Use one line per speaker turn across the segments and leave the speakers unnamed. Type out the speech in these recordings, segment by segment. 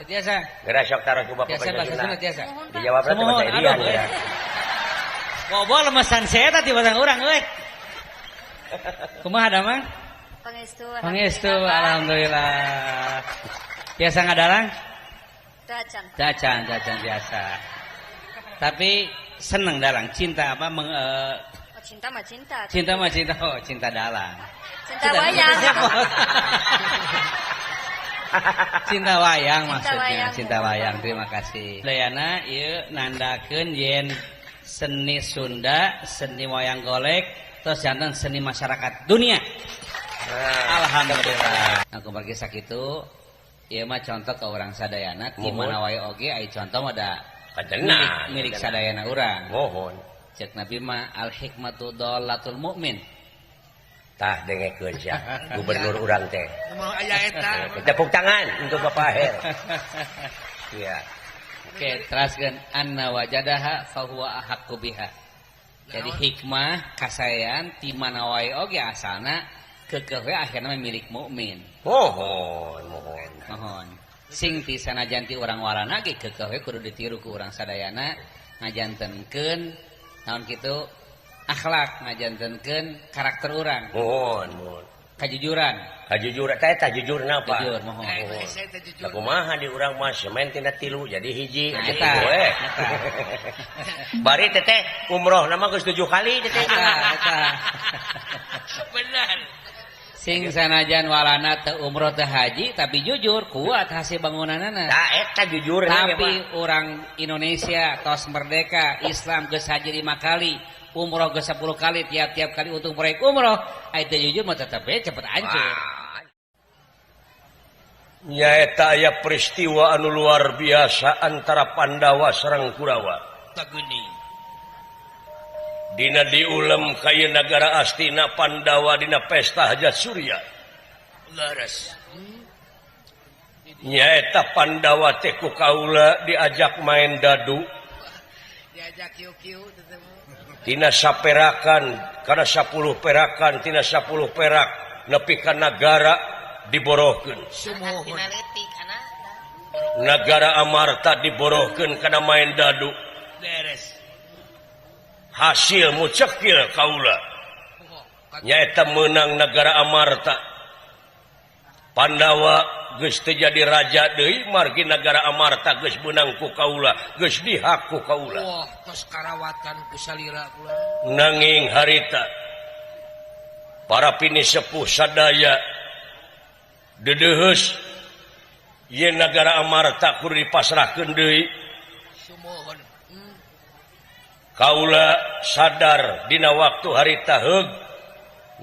Biasa.
Geura sok taros ku Bapak.
Biasa bahasa Sunda biasa.
Dijawab teh bahasa Irian ya.
Bobo lemesan saya tadi bahasa urang euy. Kumaha damang?
Pangestu.
Pangestu, alhamdulillah. Biasa ngadalang?
Tacan.
Tacan, tacan biasa. Tapi seneng dalang, cinta apa
oh, cinta mah cinta.
Cinta mah cinta, oh cinta dalang.
Cinta wayang.
Cinta wayang maksudnya, wayang. Cinta wayang. Terima kasih. Dayana ieu nandakeun yen seni Sunda, seni wayang golek, terus janten seni masyarakat dunia. Nah, alhamdulillah. Nah, kumargi sakitu ieu mah contoh ke urang sadayana di mana wae oge ai contoh mah da milik sadayana urang.
Mohon.
Cek Nabi mah al hikmatu dhalatul mukmin.
Tah dengekeun sia gubernur urang teh.
Aya eta.
Tepuk tangan untuk Bapak Aher. Iya.
Oke, teraskeun anna wajadaha fa huwa ahaqqu biha. Jadi hikmah kasaean ti mana wae oge asalna keukeuh we akhirna milik mukmin.
Mohon, mohon.
Mohon. Sing ti sanajan ti urang warana ge keukeuh we kudu ditiru ku urang sadayana ngajantenkeun naon kitu akhlak, ngajantenkeun karakter urang.
Mohon, mohon.
Kajujuran.
Kajujuran teh eta jujurna Pak.
Jujur, mohon.
Lah kumaha di urang mah semen tina 3 jadi hiji.
Nah, eta.
Bari teteh umroh nama geus 7 kali teteh.
Eta, eta.
Benar.
Sing sanajan walana teu umroh teu haji tapi jujur kuat hasil bangunanana.
Tah eta jujur.
Tapi orang Indonesia tos merdeka Islam geus haji 5 kali, umroh geus 10 kali, tiap-tiap kali untuk proyek umroh, ai teu jujur mah tetep we cepet hancur.
Nyaeta aya peristiwa anu luar biasa antara Pandawa sareng Kurawa. Dina diulem kaya nagara Astina Pandawa dina pesta hajat Surya.
Leres.
Nyaeta Pandawa teh ku kaula diajak main dadu.
Diajak kieu-kieu
tina saperakan kana 10 perakan tina 10 perak nepi ka nagara diborohkeun. Nagara Amarta diborohkeun kana main dadu.
Beres.
Hasil mucekil kaula nyaeta meunang nagara Amarta. Pandawa geus teu jadi raja deui margi nagara Amarta geus meunang ku kaula, geus dihak ku kaula.
Wah, tos karawatan ku salira kula.
Nanging harita para pini sepuh sadaya deudeuheus yen nagara Amarta kudu dipasrahkeun deui.
Sumuhun.
Kaula sadar dina waktu harita heug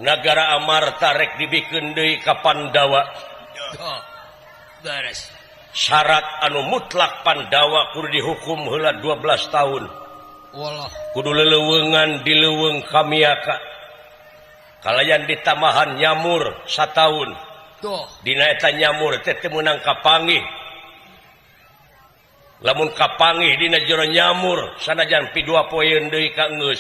nagara Amarta rek dibikeun deui ka Pandawa.
Beres.
Syarat anu mutlak Pandawa kudu dihukum heula 12 tahun.
Wallah.
Kudu leleuweungan di leuweung Kamiaka. Kalayan ditamahan nyamur sataun. Dina eta nyamur teh teu meunang kapanggih. Lamun kapanggih dina jero nyamur sanajan pi 2 poeun deui ka geus.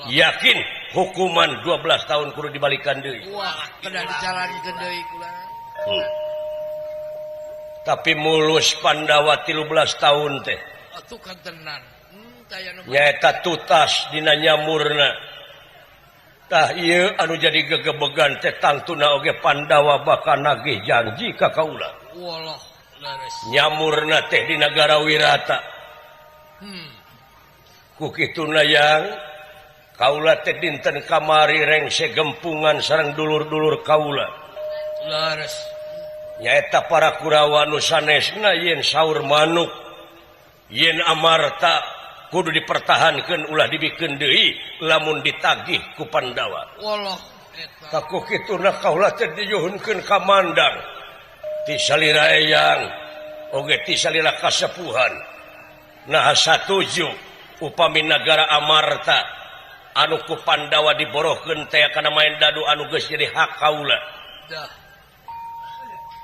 Yakin hukuman 12 tahun kudu dibalikan deui.
Wah, kedah dijalankeun deui kula.
Tapi mulus Pandawa 13 tahun teh.
Atuh kan tenan.
Nyaeta tutas dina nyamurna. Tah ieu anu jadi gegebegan teh tangtuna oge Pandawa bakal nagih janji ka kaula.
Wallah.
Nyamurna teh di nagara Wirata. Ku kituna yang kaula teh dinten kamari rengse gempungan sareng dulur-dulur kaula.
Leres.
Nyaeta para Kurawa nu sanesna yen saur manuk yen Amarta kudu dipertahankeun ulah dibikeun deui lamun ditagih ku Pandawa.
Wallah eta.
Tah ku kituna kaula teh diyuhunkeun ka Mandang. Ti salira eyang oge ti salira kasepuhan. Nah satuju upami nagara Amarta anu ku Pandawa diborohkeun teh kana main dadu anu geus jadi hak kaula.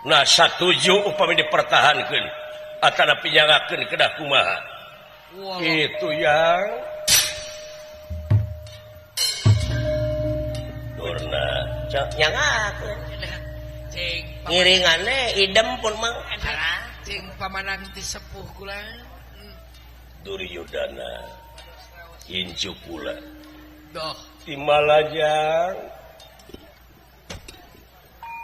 Nah satuju upami dipertahankeun atana pinyangakeun kedah kumaha. Itu yang Durna cok nyangakeun. Ngiringane idem pun mang.
Cing pamanang ti sepuh kula.
Duryodana incu kula.
Doh
timalajang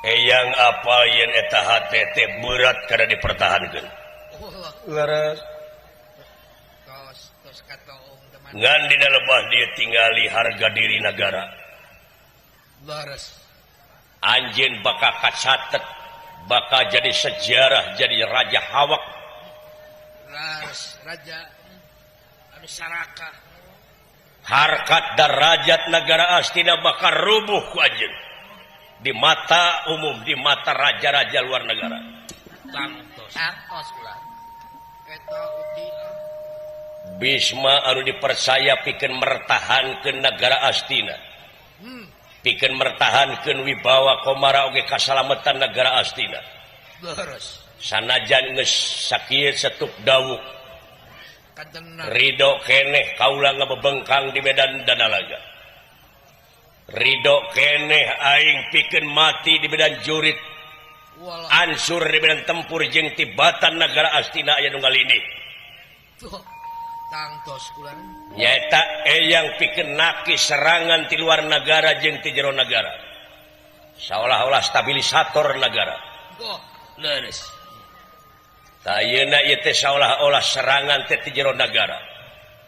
eyang apa yen eta hate teh berat kada dipertahankeun. Leres.
Tos tos katoong teman.
Ngan dina lebah dia tingali harga diri nagara.
Leres.
Anjeun bakal kacatet, bakal jadi sejarah jadi raja hawak.
Leres raja anu saraka.
Harkat darajat negara Astina bakal rubuh ku anjeun. Di mata umum, di mata raja-raja luar negara.
Tangtos. Tangtos kula. Eta uti
Bisma anu dipercaya pikeun mertahankeun negara Astina. Pikeun mertahankeun wibawa komara oge kasalametan negara Astina.
Leres.
Sanajan geus sakieu setup dawuk.
Kantenan.
Ridho keneh kaula ngabebengkang di medan Danalaga. Ridho keneh aing pikeun mati di medan jurit.
Walah.
Ansur di medan tempur jeung tibatan negara Astina aya nu ngalindih.
Tuh. Tangtos kula.
Nyaeta eyang pikeun naki serangan ti luar negara jeung ti jero negara. Seolah-olah stabilisator negara.
Wah, leres.
Tah ayeuna ieu teh seolah-olah serangan teh ti jero negara.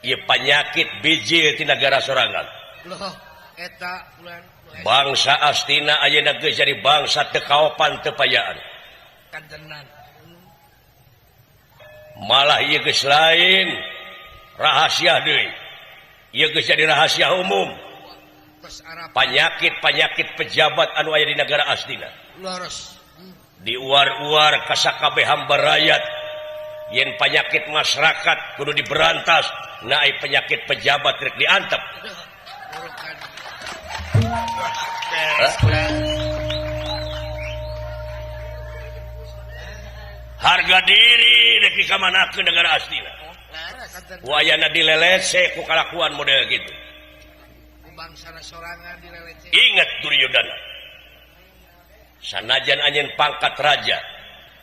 Ieu panyakit biji ti negara sorangan.
Loh, eta kula.
Bangsa Astina ayeuna geus jadi bangsa teu kaopan teu payaan.
Kantenan.
Malah ieu geus lain rahasia deui. Ieu geus jadi rahasia umum. Panyakit-panyakit pejabat anu aya di negara Astina.
Leres.
Diuar-uar ka sakabeh hamba rakyat. Yen penyakit masyarakat kudu diberantas, nah ai penyakit pejabat rek diantep. Harga diri rek dikamanakeun negara Astina. Wayana dilelese ku kalakuan model gitu.
Bangsana sorangan dilelece.
Ingat Duryodhana. Sanajan anjeun pangkat raja,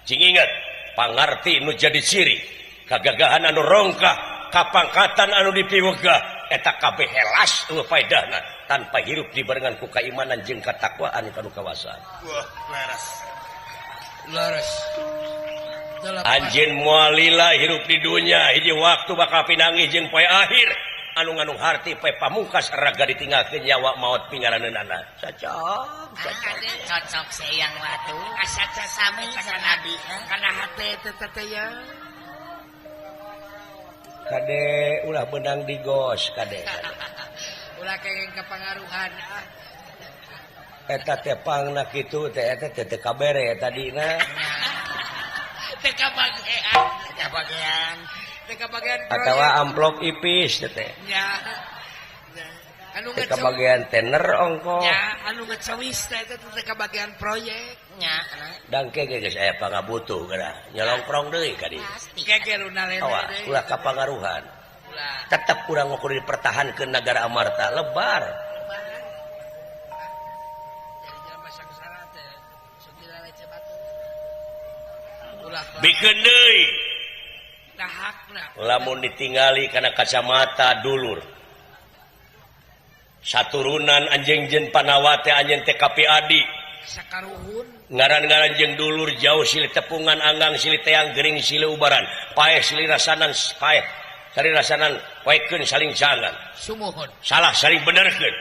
cing ingat pangarti nu jadi ciri, kagagahan anu rongkah, kapangkatan anu dipiwegah, eta kabeh helas eueuh paedahna tanpa hirup dibarengan ku kaimanan jeung katakwaan kanu kawasaan.
Wah, leres. Leres.
Anjeun moal lila hirup di dunya, hiji waktu bakal pinanggih jeung poe akhir anu ngandung harti poe pamungkas raga ditinggalkeun nyawa maot pingaraneunana. Cocok, cocok.
Cocok seyang watu. Asa sami sareng abdi.
Kana hate teh teh ya.
Kade ulah beunang digos kade.
Ulah kenging kepengaruhan ah.
Eta teh pangna kitu teh eta teh teu kabere tadina.
Teu kabagean,
teu kabagean.
Teu kabagean
atawa amplop ipis teh teh.
Nya. Anu
teu kabagean tener ongko.
Nya, anu ngecewis teh teh teu kabagean proyek.
Nya.
Dangke ge geus aya pangabutuh geura. Nyolongprong deui ka dieu.
Geger unalene
deui. Ulah kapangaruhan.
Ulah.
Tetep urang kudu dipertahankeun nagara Amarta lebar. Bikeun deui. Lamun ditingali kana kacamata dulur. Saturunan anjing jeung Panawate anjeun teh Kapi Adi.
Sakaruhun.
Ngaran-ngaran jeung dulur jauh silih tepungan anggang silih teang gering silih ubaran. Paeh silih rasanan paeh. Saling rasanan poekeun saling jangan.
Sumuhun.
Salah saling benerkeun.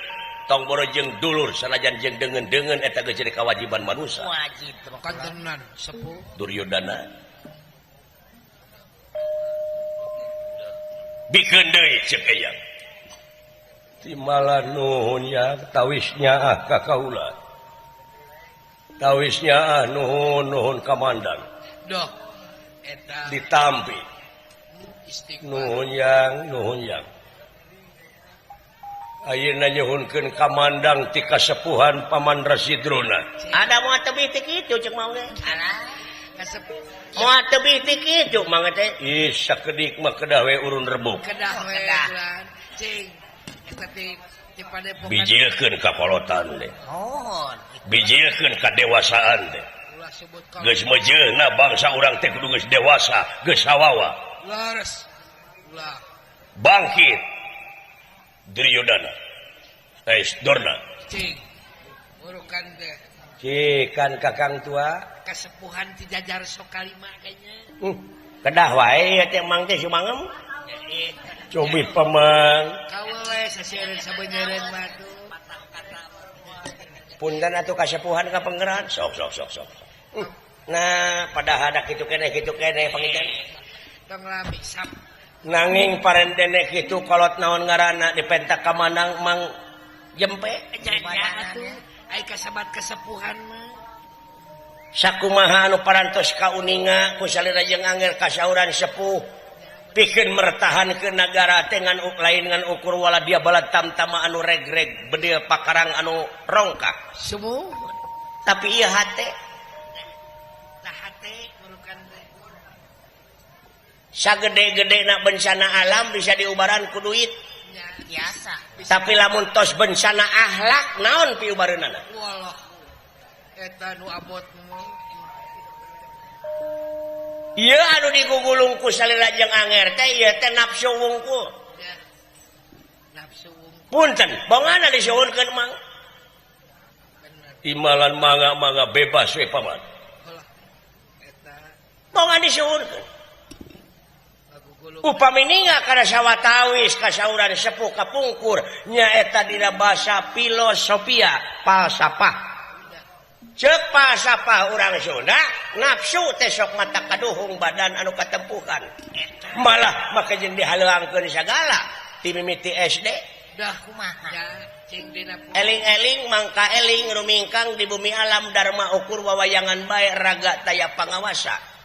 Tong boro jeung dulur sanajan jeung deungeun-deungeun eta geus jadi kewajiban manusia.
Wajib
kantenan sepuh.
Duryodhana bikeun deui ceuk eyang. Timala nuhun ya tawisnya ah ka kaula. Tawisnya ah nuhun nuhun kamandan.
Doh eta
ditampi. Nuhun yang nuhun yang. Ayeuna nyuhunkeun kamandang ti kasepuhan Paman Rasidrona. Ada moal tebih ti kitu ceuk mau ge.
Alah,
moal tebih ti kitu mangga teh. Ih sakedik mah kedah we urun rebuk.
Kedah we cing. Eta ti ti padepokan.
Bijilkeun ka kolotan teh.
Mohon.
Bijilkeun ka dewasaan teh. Geus meujeuhna bangsa urang teh kudu geus dewasa, geus sawawa.
Leres. Ulah.
Bangkit. Duryodana. Dorna.
Cing. Urukan teh.
Cikan kakang tua
kasepuhan ti jajar sokalima kayaknya.
Kedah wae ieu teh mang teh sumangem. Cobi pemang.
Kawe saseureun sabeuneureun mah tuh.
Punten atuh kasepuhan ka penggeran. Sok sok sok sok. Nah, padahal ada kitu keneh panginten.
Tong lami sap.
Nanging parentene kitu kolot naon ngaranna dipentak ka manang mang jempe.
Nya atuh. Ai kasebat kesepuhan mah.
Sakumaha anu parantos kauninga ku salira jeung anger kasauran sepuh pikeun mertahankeun nagara teh ngan lain ngan ukur wala dia balad tamtama anu regreg bedil pakarang anu rongkak.
Sumuh.
Tapi ieu hate.
Tah hate urukan teh.
Sagede-gedena bencana alam bisa diubaran ku duit.
Biasa.
Tapi lamun tos bencana akhlak naon piubareunana?
Walah. Eta nu abot mah.
Ieu anu digugulung ku salira jeung anger teh ieu teh nafsu wungkul.
Nafsu wungkul.
Punten, bongana disuhunkeun mang. Imalan mangga-mangga bebas we paman.
Walah. Eta
bongan disuhunkeun. Upami ninga kana sawatawis kasauran sepuh kapungkur nyaeta dina basa filosofia falsafah. Ceuk falsafah urang Sunda nafsu teh sok mata kaduhung badan anu katempuhan. Malah make jeung dihaleuangkeun sagala ti mimiti SD.
Dah kumaha? Cing dina
eling-eling mangka eling rumingkang di bumi alam dharma ukur wawayangan bae raga taya pangawasa.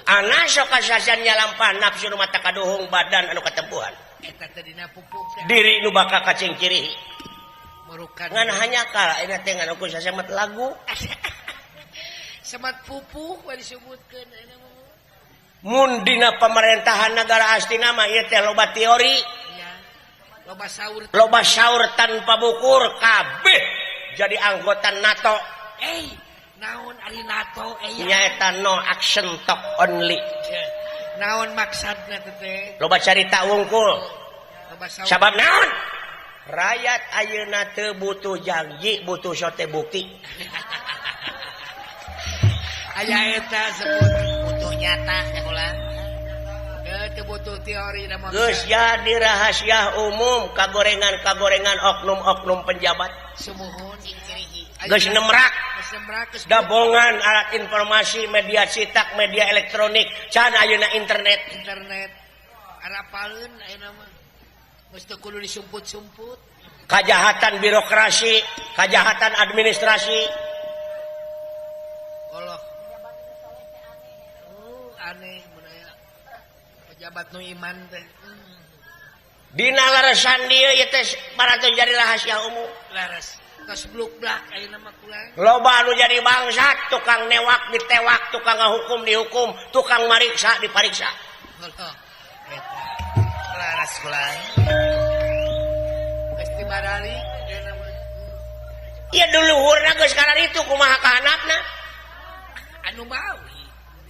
Ana sok kasasan nyalampah nafsu nu mata kaduhung badan anu katempuhan.
Eta teh dina pupuk
diri nu bakal kacingkirihi.
Merukan
ngan hanya kala ayeuna teh ngan ukur sasemet lagu.
Semat pupuh we disebutkeun ayeuna mah.
Mun dina pemerintahan nagara astina mah ieu teh loba teori.
Iya. Loba saur.
Loba saur tanpa bukur kabeh jadi anggota NATO.
Naon ari NATO
nyaeta no action talk only.
Naon maksudna teh?
Loba carita wungkul. Sabab naon? Rakyat ayeuna teu butuh janji, butuh sote bukti.
Aya eta sebut
butuh nyata nya ulah.
Teu butuh teori da mah.
Geus jadi rahasia umum kagorengan-kagorengan oknum-oknum penjabat.
Sumuhun.
Geus nemrak. Dabongan alat informasi media cetak, media elektronik, can ayeuna internet.
Internet. Arapaleun ayeuna mah. Geus teu kudu disumput-sumput.
Kajahatan birokrasi, kajahatan administrasi.
Allah. Aneh mun aya pejabat nu iman teh.
Dina leresan dieu ieu teh parantos jadi rahasia umum.
Leres. Tos bluk-blak ayeuna mah kurang.
Loba anu jadi bangsat, tukang newak ditewak, tukang ngahukum dihukum, tukang mariksa dipariksa.
Heuh. Eta.
Laras kurang.
Geus tibarali ayeuna mah.
Ieu duluhurna geus kararitu kumaha kahanapna?
Anu mawi.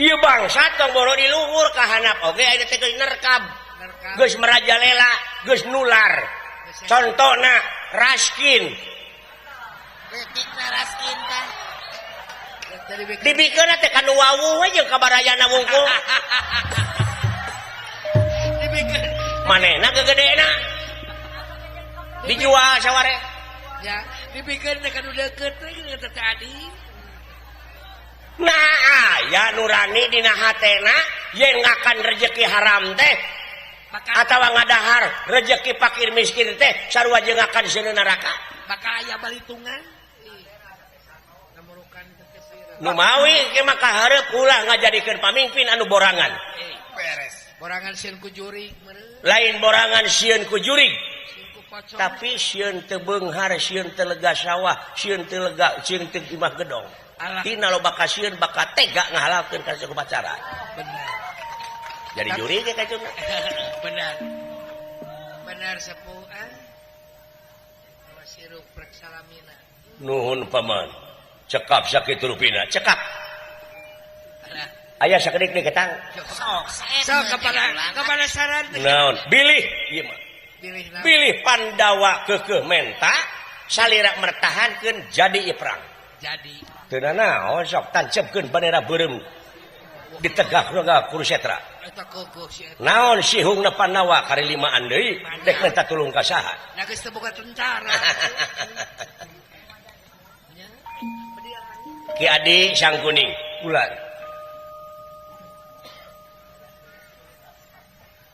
Ieu bangsat tong boro di luhur kahanap oge ayeuna teh geus nerkab. Geus merajalela, geus nular. Contona Raskin.
Leutikna Raskin tah.
Dibikeunna teh ka nu wawuh we jeung ka barayana wungkul.
Dibikeun.
Manehna gegedena. Dijual saware.
Ya, dibikeun teh ka nu deukeut teh jeung teh adi.
Nah, aya nurani dina hatena yen ngakan rejeki haram teh atawa ngadahar rejeki fakir miskin teh sarua jeung ngakan seuneu neraka.
Bakal aya balitungan.
Nu mawi ke maka hareup ulah ngajadikeun pamimpin anu borangan.
Beres. Borangan sieun ku jurig meureun.
Lain borangan sieun ku jurig. Tapi sieun teu beunghar, sieun teu lega sawah, sieun teu lega, sieun teu imah gedong. Tina loba kasieun bakal tega ngahalalkeun ka upacara.
Benar.
Jadi jurig ge kacungna.
Benar. Benar sepuh ah. Masirup rek salamina.
Nuhun paman. Cekap sakitu rupina, cekap. Aya sakedik deui ketang.
Sok
Sok kepada saran teh.
Naon? Bilih ieu mah.
Bilih naon?
Bilih Pandawa keukeuh menta salira mertahankeun jadi ieu perang.
Jadi.
Teu nanaon sok tancepkeun bandera beureum ditegak naga Kurusetra.
Eta kokoh si eta.
Naon sihungna Pandawa kari limaan deui dek menta tulung ka saha?
Nah geus teu boga tentara.
Ki Adi Sangkuning ulan.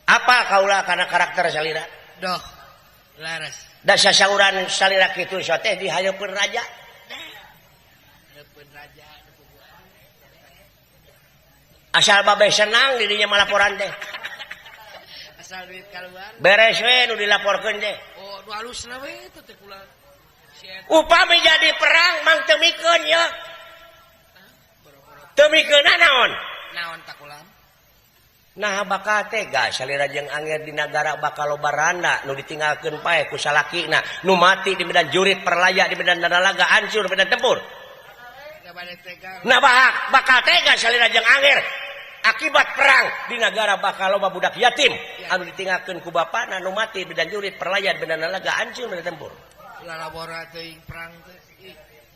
Apa kaula kana karakter salira?
Doh. Laras.
Da sasauran salira kitu teh dihayeupeun raja.
Hayeupeun raja.
Asal babeh senang di dinya malaporan teh.
Asal duit kaluar.
Beres we nu dilaporkeun teh.
Oh, nu alusna we eta teh kula.
Upami jadi perang mang teu mikeun ye. Teu mikeunna naon?
Naon tak kula?
Nah bakal tega salira jeung anger di nagara bakal loba randa nu ditinggalkeun pae ku salakina nu mati di medan jurit perlaya di medan nalaga hancur di medan tempur. Nah bakal tega salira jeung anger akibat perang di nagara bakal loba budak yatim anu ditinggalkeun ku bapana nu mati di medan jurit perlaya di medan nalaga hancur di medan tempur.
Lalabora teuing perang teh.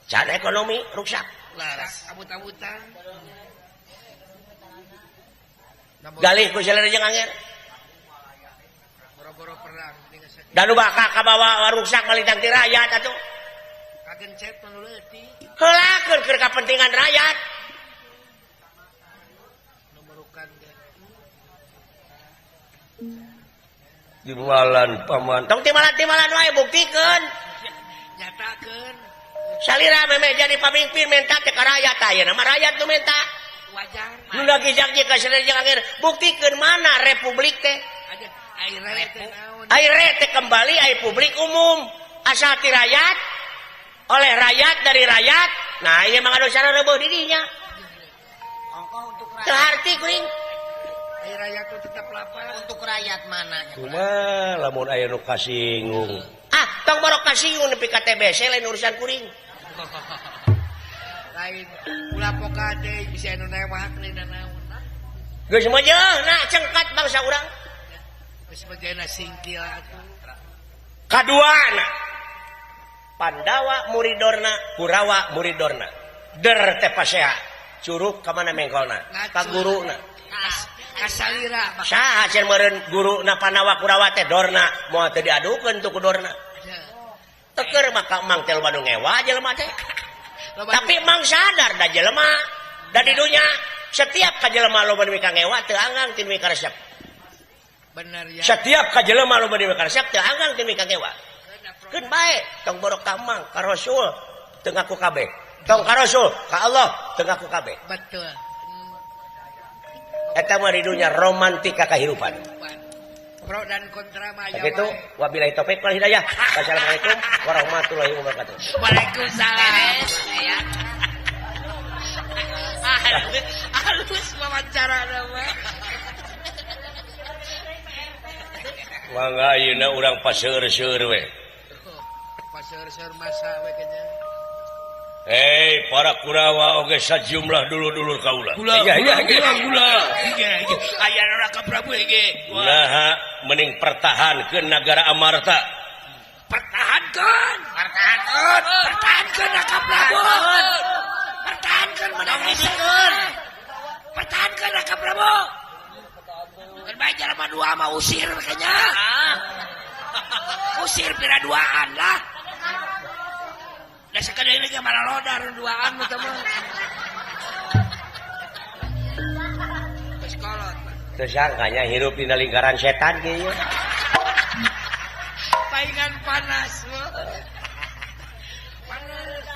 Can ekonomi ruksak.
Laras abut-abutan.
Galih ku salira jeung anger.
Boro-boro perang
dan nu bakal kabawa waruksak malintang ti rakyat atuh.
Kagencet mah leutik.
Heulakeun keur kapentingan rakyat.
Numerukan ge.
Timalan paman. Tong timalan-timalan wae buktikeun.
Nyatakeun.
Salira memeh jadi pamimpin menta teh ka rakyat ayeuna mah rakyat nu menta.
Wajar.
Nu lagi jang ka salira jeung anger buktikeun mana republik teh. Air teh kembali air publik umum asal ti rakyat oleh rakyat dari rakyat. Nah ieu mah dosana reubeut di dinya.
Ongkoh untuk rakyat.
Teu harti kuring.
Air rakyat tuh tetap lapar.
Untuk rakyat mana?
Kumaha lamun aya nu kasinggung. Ah, tong borok kasinggung nepi ka TBC lain urusan kuring.
Lain ulah poka deui bisa anu newak lain naon.
Geus mah nah cengkat bangsa urang.
Geus mah singkil atuh.
Kaduana Pandawa muridorna, Kurawa muridorna. Der teh pasea, curug ka mana mengkolna? Ka guruna.
Ka salira.
Saha cenah meureun guruna Pandawa Kurawa teh dorna, moal teu diadukeun tuh ku dorna. Teker maka mang teh loba nu ngewa jelema teh. Tapi mang sadar da jelema da di dunya setiap ka jelema loba nu ngewa teu anggang ti nu karesep.
Bener ya.
Setiap ka jelema loba nu karesep teu anggang ti nu ngewa. Keun bae tong borok ka mang ka Rasul teu ngaku kabeh. Tong ka Rasul ka Allah teu ngaku kabeh.
Betul.
Eta mah di dunya romantika kahirupan.
Pro dan kontra mah aya.
Begitu wabillahi taufik wal hidayah. Wassalamualaikum warahmatullahi wabarakatuh.
Waalaikumsalam. Halus wawancara mah.
Mangga ayeuna urang paseur-seur we.
Paseur-seur masa we kenya.
Hei para Kurawa oge sajumlah dulur-dulur kaula.
Iya iya gula. Aya Raka Prabu ge.
Naha mending pertahankeun nagara Amarta.
Pertahankeun. Pertahankeun. Pertahankeun Raka Prabu. Pertahankeun menang isikeun. Pertahankeun Raka Prabu. Kan bae jelema dua mah usir kayaknya. Usir pira duaan lah. Da sakadeuing lagi malah lodar duaan mah teh mah. Geus kolot.
Teu sangkanya hirup dina lingkaran setan kieu.
Paingan panas mah. Panas.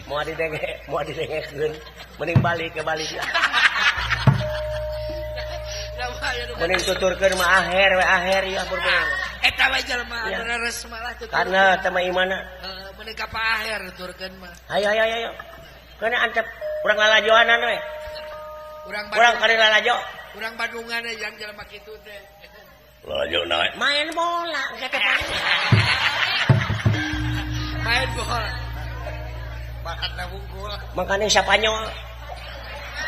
Moal didenge, moal didengekeun. Mending balik ke balik. Mending tuturkeun mah aher we aher ieu ampun bener.
Eta we jelema anu reres malah tutur.
Karena teh mah imana.
Heeh, mending ka pa aher tuturkeun mah.
Hayo hayo hayo. Keuna antep urang lalajoanan we. Urang kali lalajo.
Urang Bandungan yang jelema kitu teh.
Lalajo naon? Main bola engke teh.
Main bola. Bakatna wungkul.
Makane sapanyol.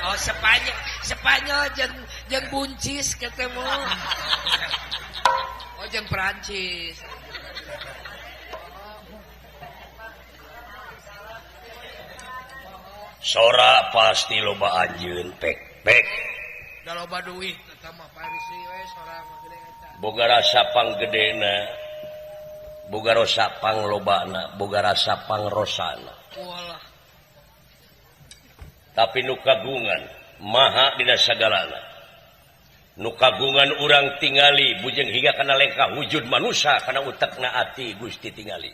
Oh Spanyol, Spanyol jeung buncis ketemu. Oh jeung Perancis.
Sora pasti loba anjeun pek pek.
Da loba duit eta mah Parisi we sora mah gede eta.
Boga rasa panggedena, boga rasa panglobana, boga rasa pangrosana.
Walah.
Tapi nu kagungan maha dina sagalana. Nu kagungan urang tingali bujeng hingga kana lengkah wujud manusia kana utekna ati Gusti tingali.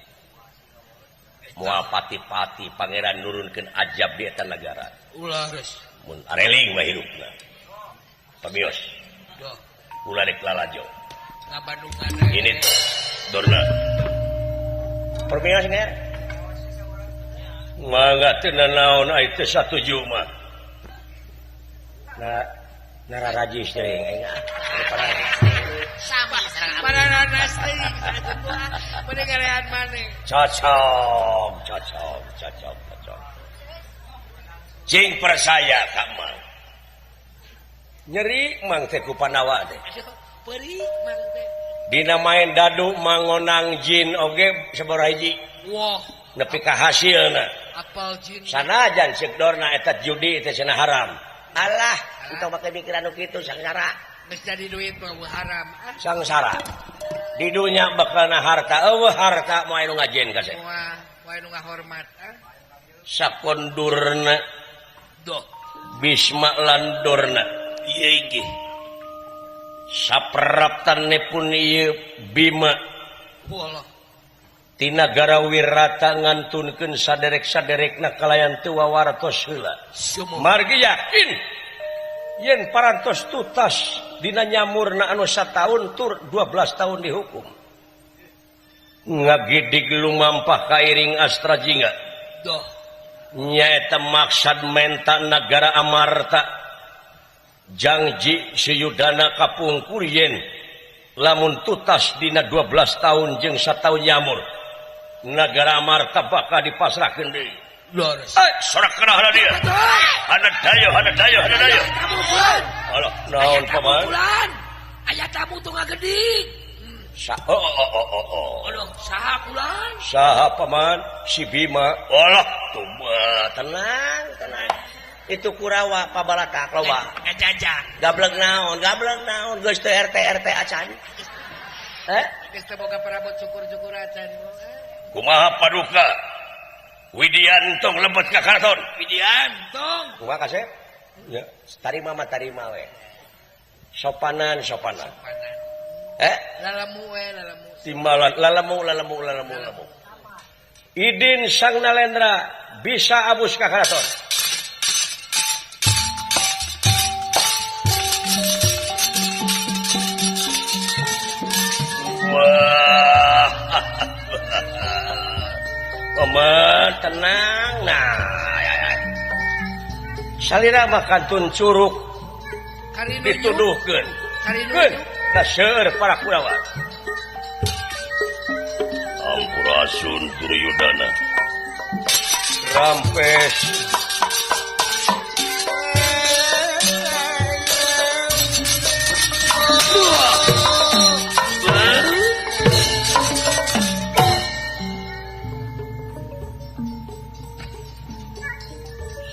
Moal pati-pati pangeran nurunkeun ajab di eta nagara.
Ulah geus.
Mun areling mah hirupna. Pamios. Ulah rek lalajo.
Ngabandungan.
Ini Dorna. Permios nger. Mangga teu nanaon ai teu satuju mah. Nah, nararajis teuing aing ah.
Sami sareng
Pararanas teuing mending ngarean maneh.
Cocok, cocok, cocok, cocok. Cing percaya ka Mang. Nyeri Mang teh ku Pandawa teh.
Peurih Mang teh.
Dina main dadu mangonang jin oge sabaraha hiji.
Wah,
nepi ka hasilna.
Apal jin.
Sanajan ceuk Dorna eta judi teh cenah haram. Alah, entong make mikiran nu kitu sangsara.
Geus jadi duit mah haram. Ah.
Sangsara. Di dunya bakalna harta, eueuh harta moal nu ngajen ka saya.
Moal, moal nu ngahormat. Ah.
Sakondurna
doh
Bisma lan Dorna.
Ieu inggih.
Sapraptanipun ieu Bima.
Walah.
Tina nagara Wirata ngantunkeun saderek-saderekna kalayan teu wawartos heula. Margi yakin yen parantos tutas dina nyamurna anu sataun tur 12 tahun dihukum. Ngagidig lumampah kairing Astra Jingga.
Doh.
Nyaeta maksad menta nagara Amarta. Jangji Suyudana kapungkur yen lamun tutas dina 12 tahun jeung sataun nyamur. Nagara Amarta bakal dipasrahkeun deui.
Lores.
Sorak kana hana dia. Hana dayo, hana dayo, hana dayo. Alah, naon paman?
Aya tamu teu ngagedig.
Oh, oh, oh, oh, oh.
Aduh, saha kulan?
Saha paman? Si Bima. Alah, tuh tenang, tenang. Itu Kurawa pabalatak loba.
Ngajajak.
Gablek naon, gablek naon geus teu RT RT acan. Heh?
Geus teu boga parabot syukur-syukur acan.
Kumaha paduka? Widiantong lebet ka karaton.
Widiantong.
Kumaha kasep? Ya, tarima mah tarima we. Sopanan, sopanan.
Sopanan.
Eh?
Lalemu we, lalemu.
Timbalan lalemu, lalemu, lalemu, lalemu. Idin Sang Nalendra bisa abus ka karaton. Wah. Paman tenang nah. Salira mah kantun curug dituduhkeun. Keun da seueur para Kurawa. Sampurasun Duryudana. Rampes.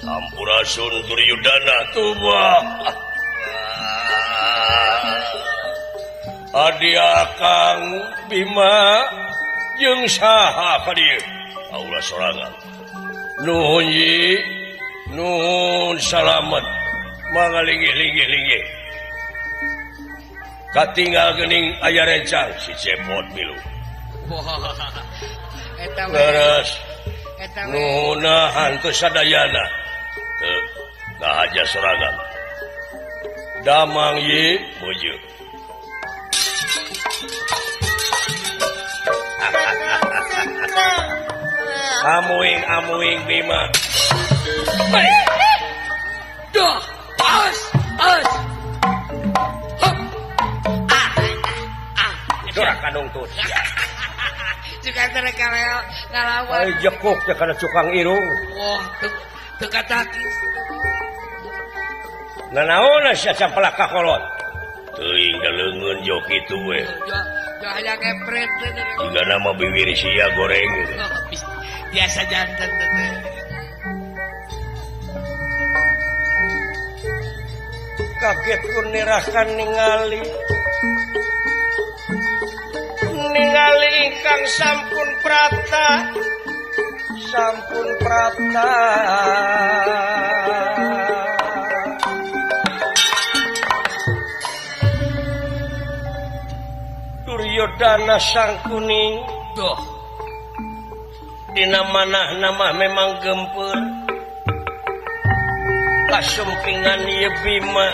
Sampurasun Duryudana tuh. Adi Akang Bima jeung saha ka dieu? Aulah sorangan. Nuhun yi, nuhun salamet. Mangga linggih-linggih-linggih. Katinggal geuning aya rencang si Cepot milu.
Eta we.
Leres.
Eta we.
Nuhunahan teu sadayana. Teu ngahaja sorangan. Damang yi beujeut. Amuing amuing Bima.
Duh, as as. Hop. Ah, ah.
Dorak kanungtut.
Juga tere kareo ngalawan.
Ai jekuk teh kana cukang irung.
Wah, teu katakis.
Nanaon sia campelak ka kolot? Teuing da leungeun jo kitu we.
Jo hayang epret teh.
Jigana mah bibir sia goreng gitu.
Biasa janten teh.
Kaget ku nirakan ningali. Ningali ingkang sampun prapta. Sampun prapta. Duryodana sang kuning.
Duh.
Dina manah nama memang gempur. Kasumpingan ieu Bima.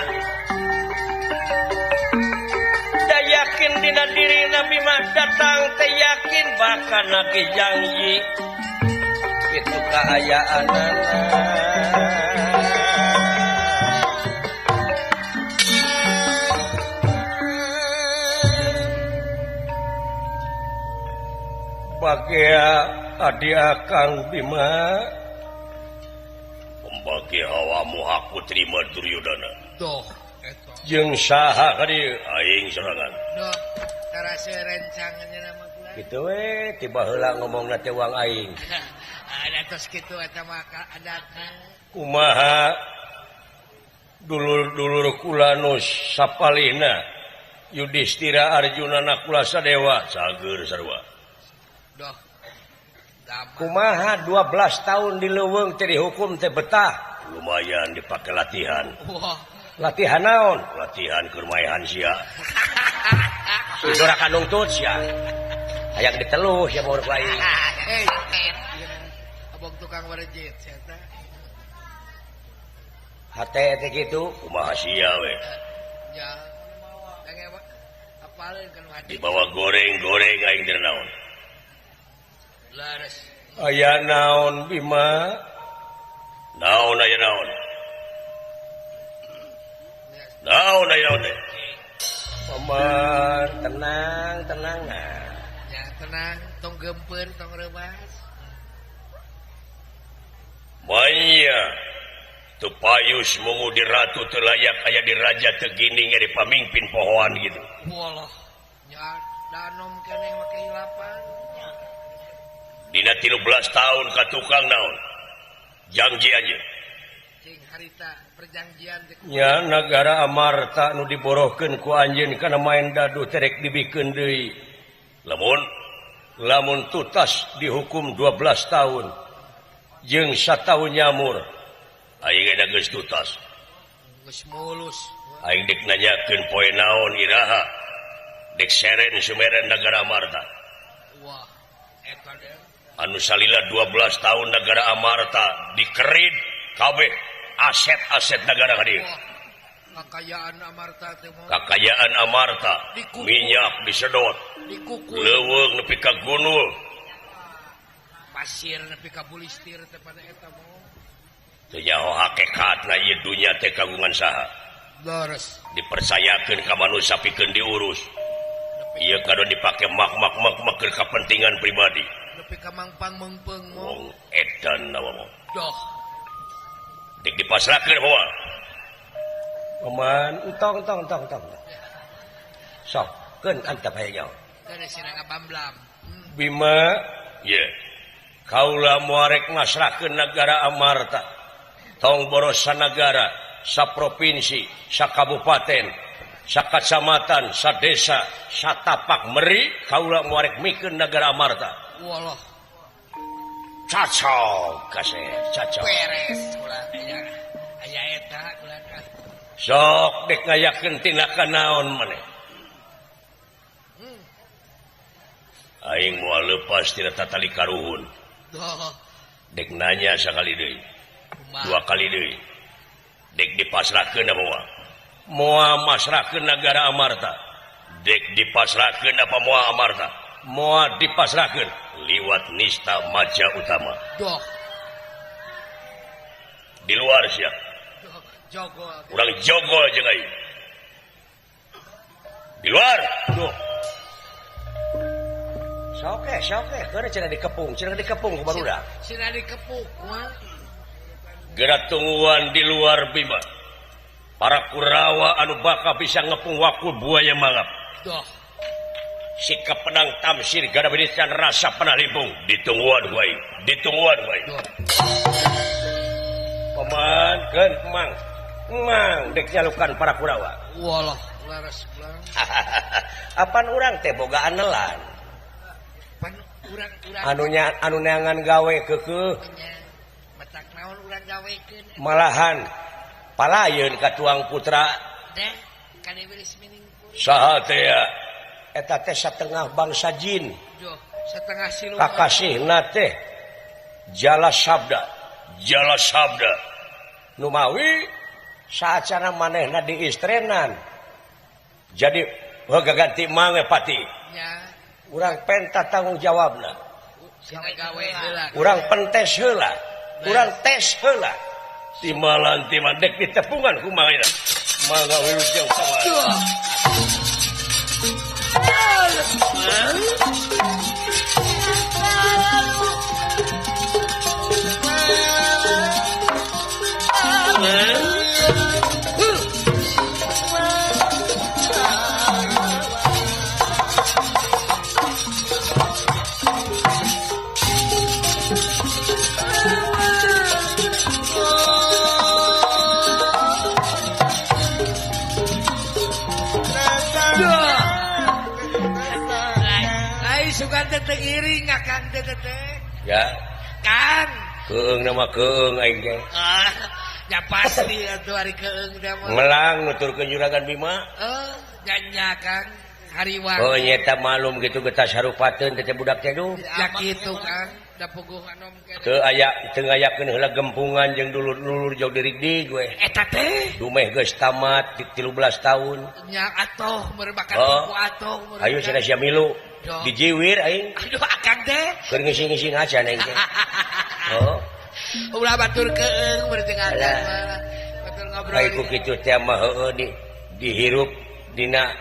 Da yakin dina dirina Bima datang teh yakin bahkan nagih janji. Kitu kaayaanana. Bagea adi akang Bima. Pembagi hawamu aku terima Duryodana.
Doh, eta.
Jeung saha ka dieu? Aing sorangan.
Doh, tarasa rencangannya nama kula.
Kitu we, tiba heula ngomongna teh wang aing.
Ada tos kitu eta mah adatna.
Kumaha dulur-dulur kula nu sapalihna Yudhistira Arjuna Nakula Sadewa sageur sarua.
Doh.
Kumaha 12 tahun di leuweung teh dihukum teh betah. Lumayan dipake latihan.
Wah.
Latihan naon? Latihan keur maehan sia. Dora kanungtut sia. Hayang diteluh sia mah urang lain.
Hei, abong tukang warejit sia teh.
Hate teh kitu kumaha sia we.
Ya. Apaleun kan hati.
Dibawa goreng-goreng aing teh naon.
Laras.
Aya naon Bima? Naon aya naon? Naon aya naon teh? Paman, tenang, tenang nah.
Ya, tenang, tong gempeur, tong rebas.
Maya teu payus mungu di ratu teu layak aya di raja teu gini di pamimpin pohoan gitu.
Walah, nya danom keneh make hilapan.
Dina 13 tahun ka tukang naon? Janji aja.
Cing harita perjanjian teh.
Nya nagara Amarta nu diborohkeun ku anjeun kana main dadu terek dibikeun deui. Lamun tutas dihukum 12 tahun jeung sataun nyamur. Aing da geus tutas.
Geus mulus.
Aing dek nanyakeun poe naon iraha. Dek seren sumeren nagara Amarta.
Wah, eta deh.
Anu salila 12 tahun negara Amarta dikerid kabeh aset-aset negara ka dieu.
Kakayaan Amarta teh mah.
Kakayaan Amarta,
dikukur.
Minyak disedot,
dikukur.
Leuweung nepi ka gunul.
Pasir nepi ka bulistir teh pada eta mah.
Teu nyaho hakikatna ieu dunya teh kagungan saha.
Leres.
Dipercayakeun ka manusia pikeun diurus. Ieu kadon dipake mak-mak-mak keur kapentingan pribadi.
Nepi ka mangpang meungpeung mah.
Wong edan nawa mah.
Doh.
Dek dipasrahkeun moal. Paman, entong tong. Sok, keun antep aya nyaho.
Geus sina ngabamblam.
Bima, ye. Kaula moarek masrahkeun nagara Amarta. Tong boros sanagara, saprovinsi, sakabupaten, sakacamatan, sadesa, satapak meri kaula moarek mikeun nagara Amarta.
Walah.
Cacok kasih, cacok.
Beres kula aya eta kula.
Sok dek ngayakeun tindakan naon maneh. Aing moal lepas tina tatali karuhun. Dek nanya sakali deui. Dua kali deui. Dek dipasrahkeun apa moal? Moal masrahkeun nagara Amarta. Dek dipasrahkeun apa moal Amarta? Moal dipasrahkeun liwat nista maja utama.
Doh.
Di luar sia.
Jogol.
Urang jogol jeung aing. Di luar. Duh. Sok keur cenah dikepung ku barudak.
Cenah dikepung kumaha?
Geura tungguan di luar Bima. Para Kurawa anu bakal bisa ngepung wakul buaya mangap. Sikap pedang tamsir gada berikan rasa penalibung ditungguan wae, ditungguan wae. Paman keun mang. Mang dek nyalukan para Kurawa.
Walah, laras blang.
Apan urang teh boga anelan.
Pan urang-urang
anu nya anu neangan gawe keukeuh.
Matak naon urang gawekeun.
Malahan palayeun ka tuang putra.
Deh, kade beres mining.
Saha teh ya? Eta teh satengah bangsa jin.
Duh, setengah siluman.
Kakasihna teh jala sabda, jala sabda. Numawi saacana manehna diistrenan. Jadi heuh gaganti mange pati.
Nya.
Urang penta tanggung jawabna.
Gawe heula.
Urang pentes heula. Urang tes heula. Timalan timan dek ditepungan kumaha ieu. Mangga wilujeng sabar.
Tengiring akang teh teh.
Ya.
Kang.
Keung nama keung aing teh.
Ah, nya pasti atuh ari keung teh mah.
Melang nuturkeun Juragan Bima.
Heuh, nya nya Kang. Hariwang.
Oh nyeta malum kitu getas harupateun teh budak teh duh.
Ya kitu Kang, da puguh anom keneh.
Teu aya teu ngayakeun heula gempungan jeung dulur-dulur jauh dirigdig we.
Eta teh
dumeh geus tamat 13 tahun.
Nya atoh meureun
oh.
Ku atoh meureun.
Ayo cenah sia milu. Dijiwir aing.
Aduh akang teh.
Keur ngising-ngising aja aing teh. Oh.
Ulah batur keung meureun jeung akang mah. Batur ngobrol.
Ai ku kitu teh mah heueuh dihirup dina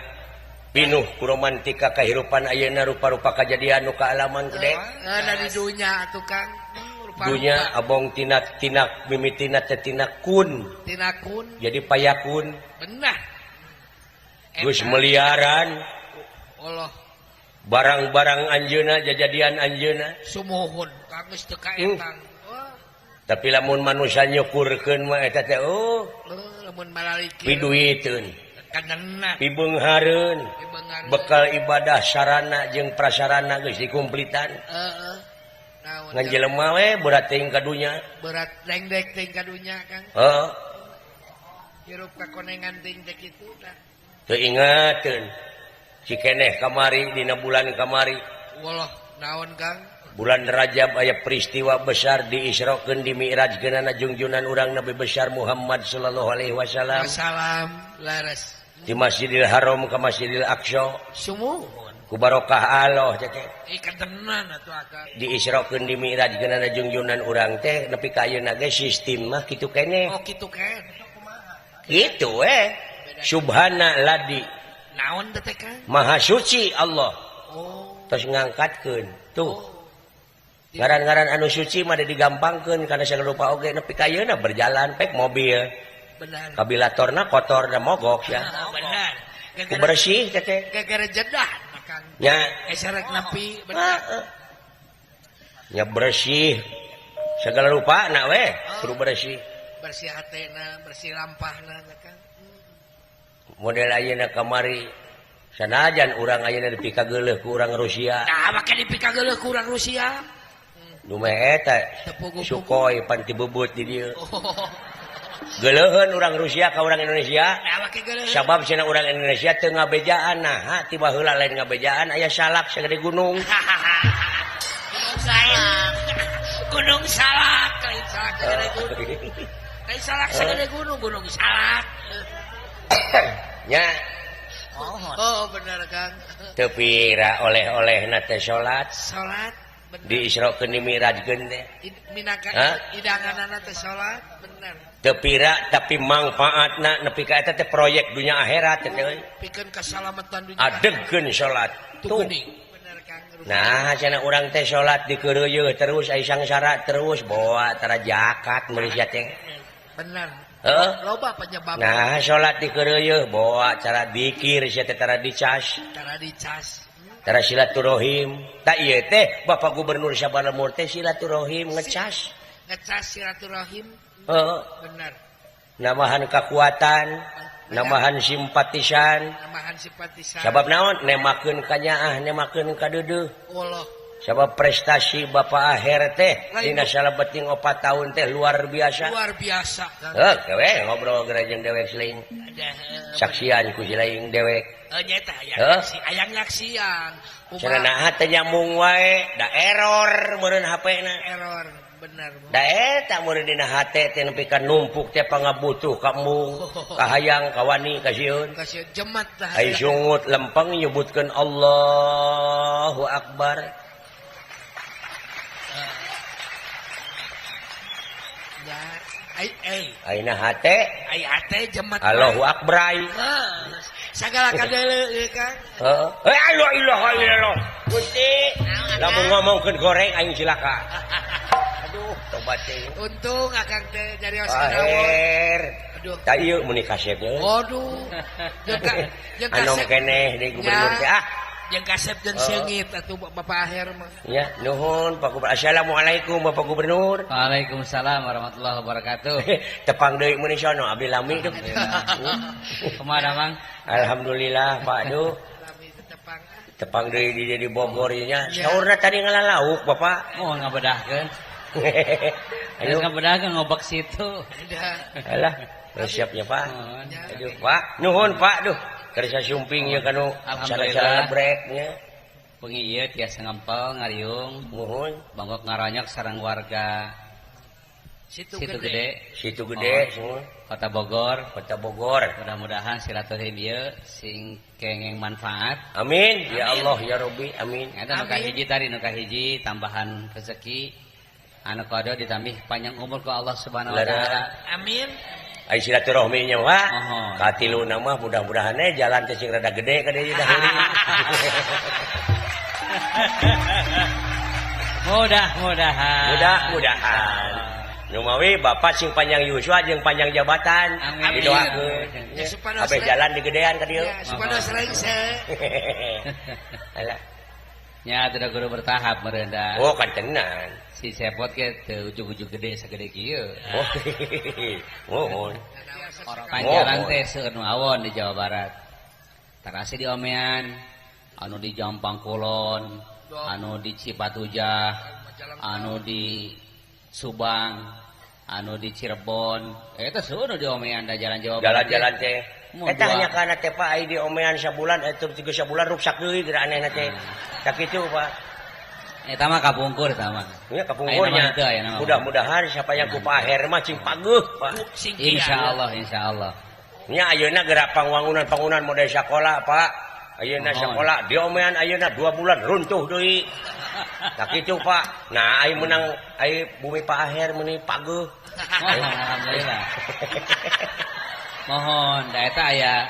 pinuh ku romantika kahirupan ayeuna rupa-rupa kajadian nu kaalaman gede.
Heuh da di dunya atuh Kang.
Dunya abong tina tina mimitina teh tina kun.
Tina kun.
Jadi payakun.
Benar.
Geus meliaran.
Allah.
Barang-barang anjeuna jajadian anjeuna
sumuhun kang geus teu kaetang.
Tapi lamun manusia nyukurkeun mah eta teh oh
lamun malaliki
piduiteun
kangenna
pibeunghareun bekal ibadah sarana jeung prasarana geus dikumplitan.
Heeh. Naon
ngan jelema we berat teuing ka dunya,
berat lengdek teuing ka dunya Kang.
Heeh.
Hirup ka konengan teuing teh kitu tah.
Teu ingateun cikeneh kamari dina bulan kamari.
Walah naon Kang?
Bulan Rajab aya peristiwa besar diisrokeun di Mi'rajkeunana jungjunan urang Nabi besar Muhammad sallallahu alaihi wasallam.
Salam laras.
Di Masjidil Haram ka Masjidil Aqsa.
Sumuhun.
Ku barokah Allah teh.
Ikan tenan atuh akang.
Diisrokeun di Mi'rajkeunana jungjunan urang teh nepi ka ayeuna ge sistem mah kitu keneh.
Oh kitu keneh.
Kitu we. Subhana ladi.
Naon teh Kang?
Maha suci Allah.
Oh.
Terus ngangkatkeun. Tuh.
Oh.
Ngaran-ngaran anu suci mah digampangkeun kana sagala rupa oge nepi ka ayeuna berjalan pek mobil.
Benar.
Kabilatorna kotor da mogok ya.
Oh, benar.
Ku bersih teh teh.
Gara-gara jedah Kang.
Nya
sarek nepi benar.
Heeh. Nya bersih. Segala rupa na we kudu bersih.
Bersih hatena, bersih lampahna Kang.
Model ayeuna kamari sanajan urang ayeuna dipikageuleuh ku urang Rusia.
Nah, make dipikageuleuh ku urang Rusia.
Nu meh eta Sukhoi pan tibebut di dieu. Geuleuheun urang Rusia ka urang Indonesia.
Nah, make geuleuh.
Sabab cenah urang Indonesia teu ngabejaan naha tiba heula lain ngabejaan aya salak sagede gunung.
Gunung Salak. Gunung Salak, lain salak sagede gunung. Lain salak sagede gunung, Gunung Salak.
Nya.
Oh bener Kang.
Teu pira oleh-olehna teh salat.
Salat bener.
Diisrokeun di Mi'rajkeun teh.
Minangka hidanganana teh salat bener.
Teu pira tapi mangfaatna nepi ka eta teh proyek dunya akhirat teh euy.
Pikeun kasalamatan dunya.
Adegkeun salat. Tuh.
Bener Kang.
Nah, cenah urang teh salat dikeureuyeun terus ai sangsara terus boa tara jakat meuli sia teh.
Bener.
Heeh.
Loba penyebab.
Nah, salat dikeureuyeun bawa cara dikir sia teh tara dicas.
Tara dicas.
Tara silaturahim. Tah ieu teh Bapak Gubernur saban lembur teh silaturahim ngecas.
Ngecas silaturahim.
Heeh.
Bener.
Namahan kekuatan, namahan simpatisan.
Namahan simpatisan.
Sabab naon? Nemakeun ka nyaah, nemakeun ka deudeuh.
Allah.
Sabab prestasi Bapak Aher teh dina salebeting 4 tahun teh luar biasa.
Luar biasa.
Heuh, we ngobrol geura jeung dewek silaing. Saksian ku silaing dewek.
Heuh nya teh aya nyaksian.
Cenah naha teh nyambung wae, da error meureun HP-na.
Error, bener.
Da eta meureun dina hate teh nepi ka numpuk teh pangabutuh ka embung, ka hayang, ka wani, ka sieun.
Ka sieun jemat tah.
Ai sungut lempeng nyebutkeun Allahu Akbar. Aina hate,
ai hate jemat.
Allahu Akbar.
Sagala kadeuleu ieu Kang.
Heeh. Eh la ilaha illallah. Gusti, lamun ngomongkeun goreng aing cilaka. Aduh, tobat teh.
Untung akang teh nyarios
Aher.
Aduh.
Tah ieu meuni kasepnya.
Aduh. Jeung
anom keneh di gubernur teh ah.
Jeung kasep jeung seungit atuh Bapak Aher mah.
Ya, nuhun Pak Gubernur. Assalamualaikum Bapak Gubernur.
Waalaikumsalam warahmatullahi wabarakatuh.
Tepang deui meuni sono abdi lami tuh.
Kumaha Mang?
Alhamdulillah Pak aduh. Tepang deui di Bogor ieu nya. Saurna tadi ngalalauk Bapak.
Oh ngabedahkeun. Ayo ngabedahkeun ngobek situ.
Alah, siapnya Pak. Aduh Pak, nuhun Pak duh. Kersa sumping ya kanu cara-cara breknya.
Bengi ieu tiasa ngempel ngariung.
Nuhun.
Bangkok ngaranyok sareng warga Situ Gede.
Situ Gede semua.
Kota Bogor,
Kota Bogor.
Mudah-mudahan silaturahim ieu sing kengeng manfaat.
Amin. Ya Allah ya Rabbi, amin.
Eta nu kahiji tadi nu kahiji tambahan rezeki anu kado ditambih panjang umur ku Allah Subhanahu wa taala.
Amin.
Ai silaturahmi nya mah katiluna mah mudah-mudahan we jalan teh sing rada gede ka dieu dah.
Mudah-mudahan.
Mudah-mudahan. Numawi bapak sing panjang yuswa jeung panjang jabatan didoakeun. Kabeh jalan digedean ka dieu.
Supados rengse.
Alah.
Nya atuh guru bertahap meureun da.
Oh kan tenan.
Si Sepot ge teu ujug-ujug gede sagede kieu.
Oh. Mohon.
Panjalan teh seueur nu awon di Jawa Barat. Tarasi di Omean, anu di Jampang Kulon, anu di Cipatujah, anu di Subang, anu di Cirebon. Eta seueur nu di Omean da jalan Jawa Barat.
Jalan-jalan teh. Eta hanya kana teh Pak ai di Omean sabulan eta tiga sabulan ruksak deui geura anehna teh. Sakitu Pak.
Eta mah kapungkur eta mah.
Nya kapungkurnya. Mudah-mudahan siapa yang ku Pak Aher mah cing pageuh Pak.
Insyaallah insyaallah.
Nya ayeuna geura pangwangunan-pangunan model sakola Pak. Ayeuna sakola di Omean ayeuna 2 bulan runtuh deui. Sakitu Pak. Nah ai menang ai bumi Pak Aher meuni pageuh.
Alhamdulillah. Mohon da eta aya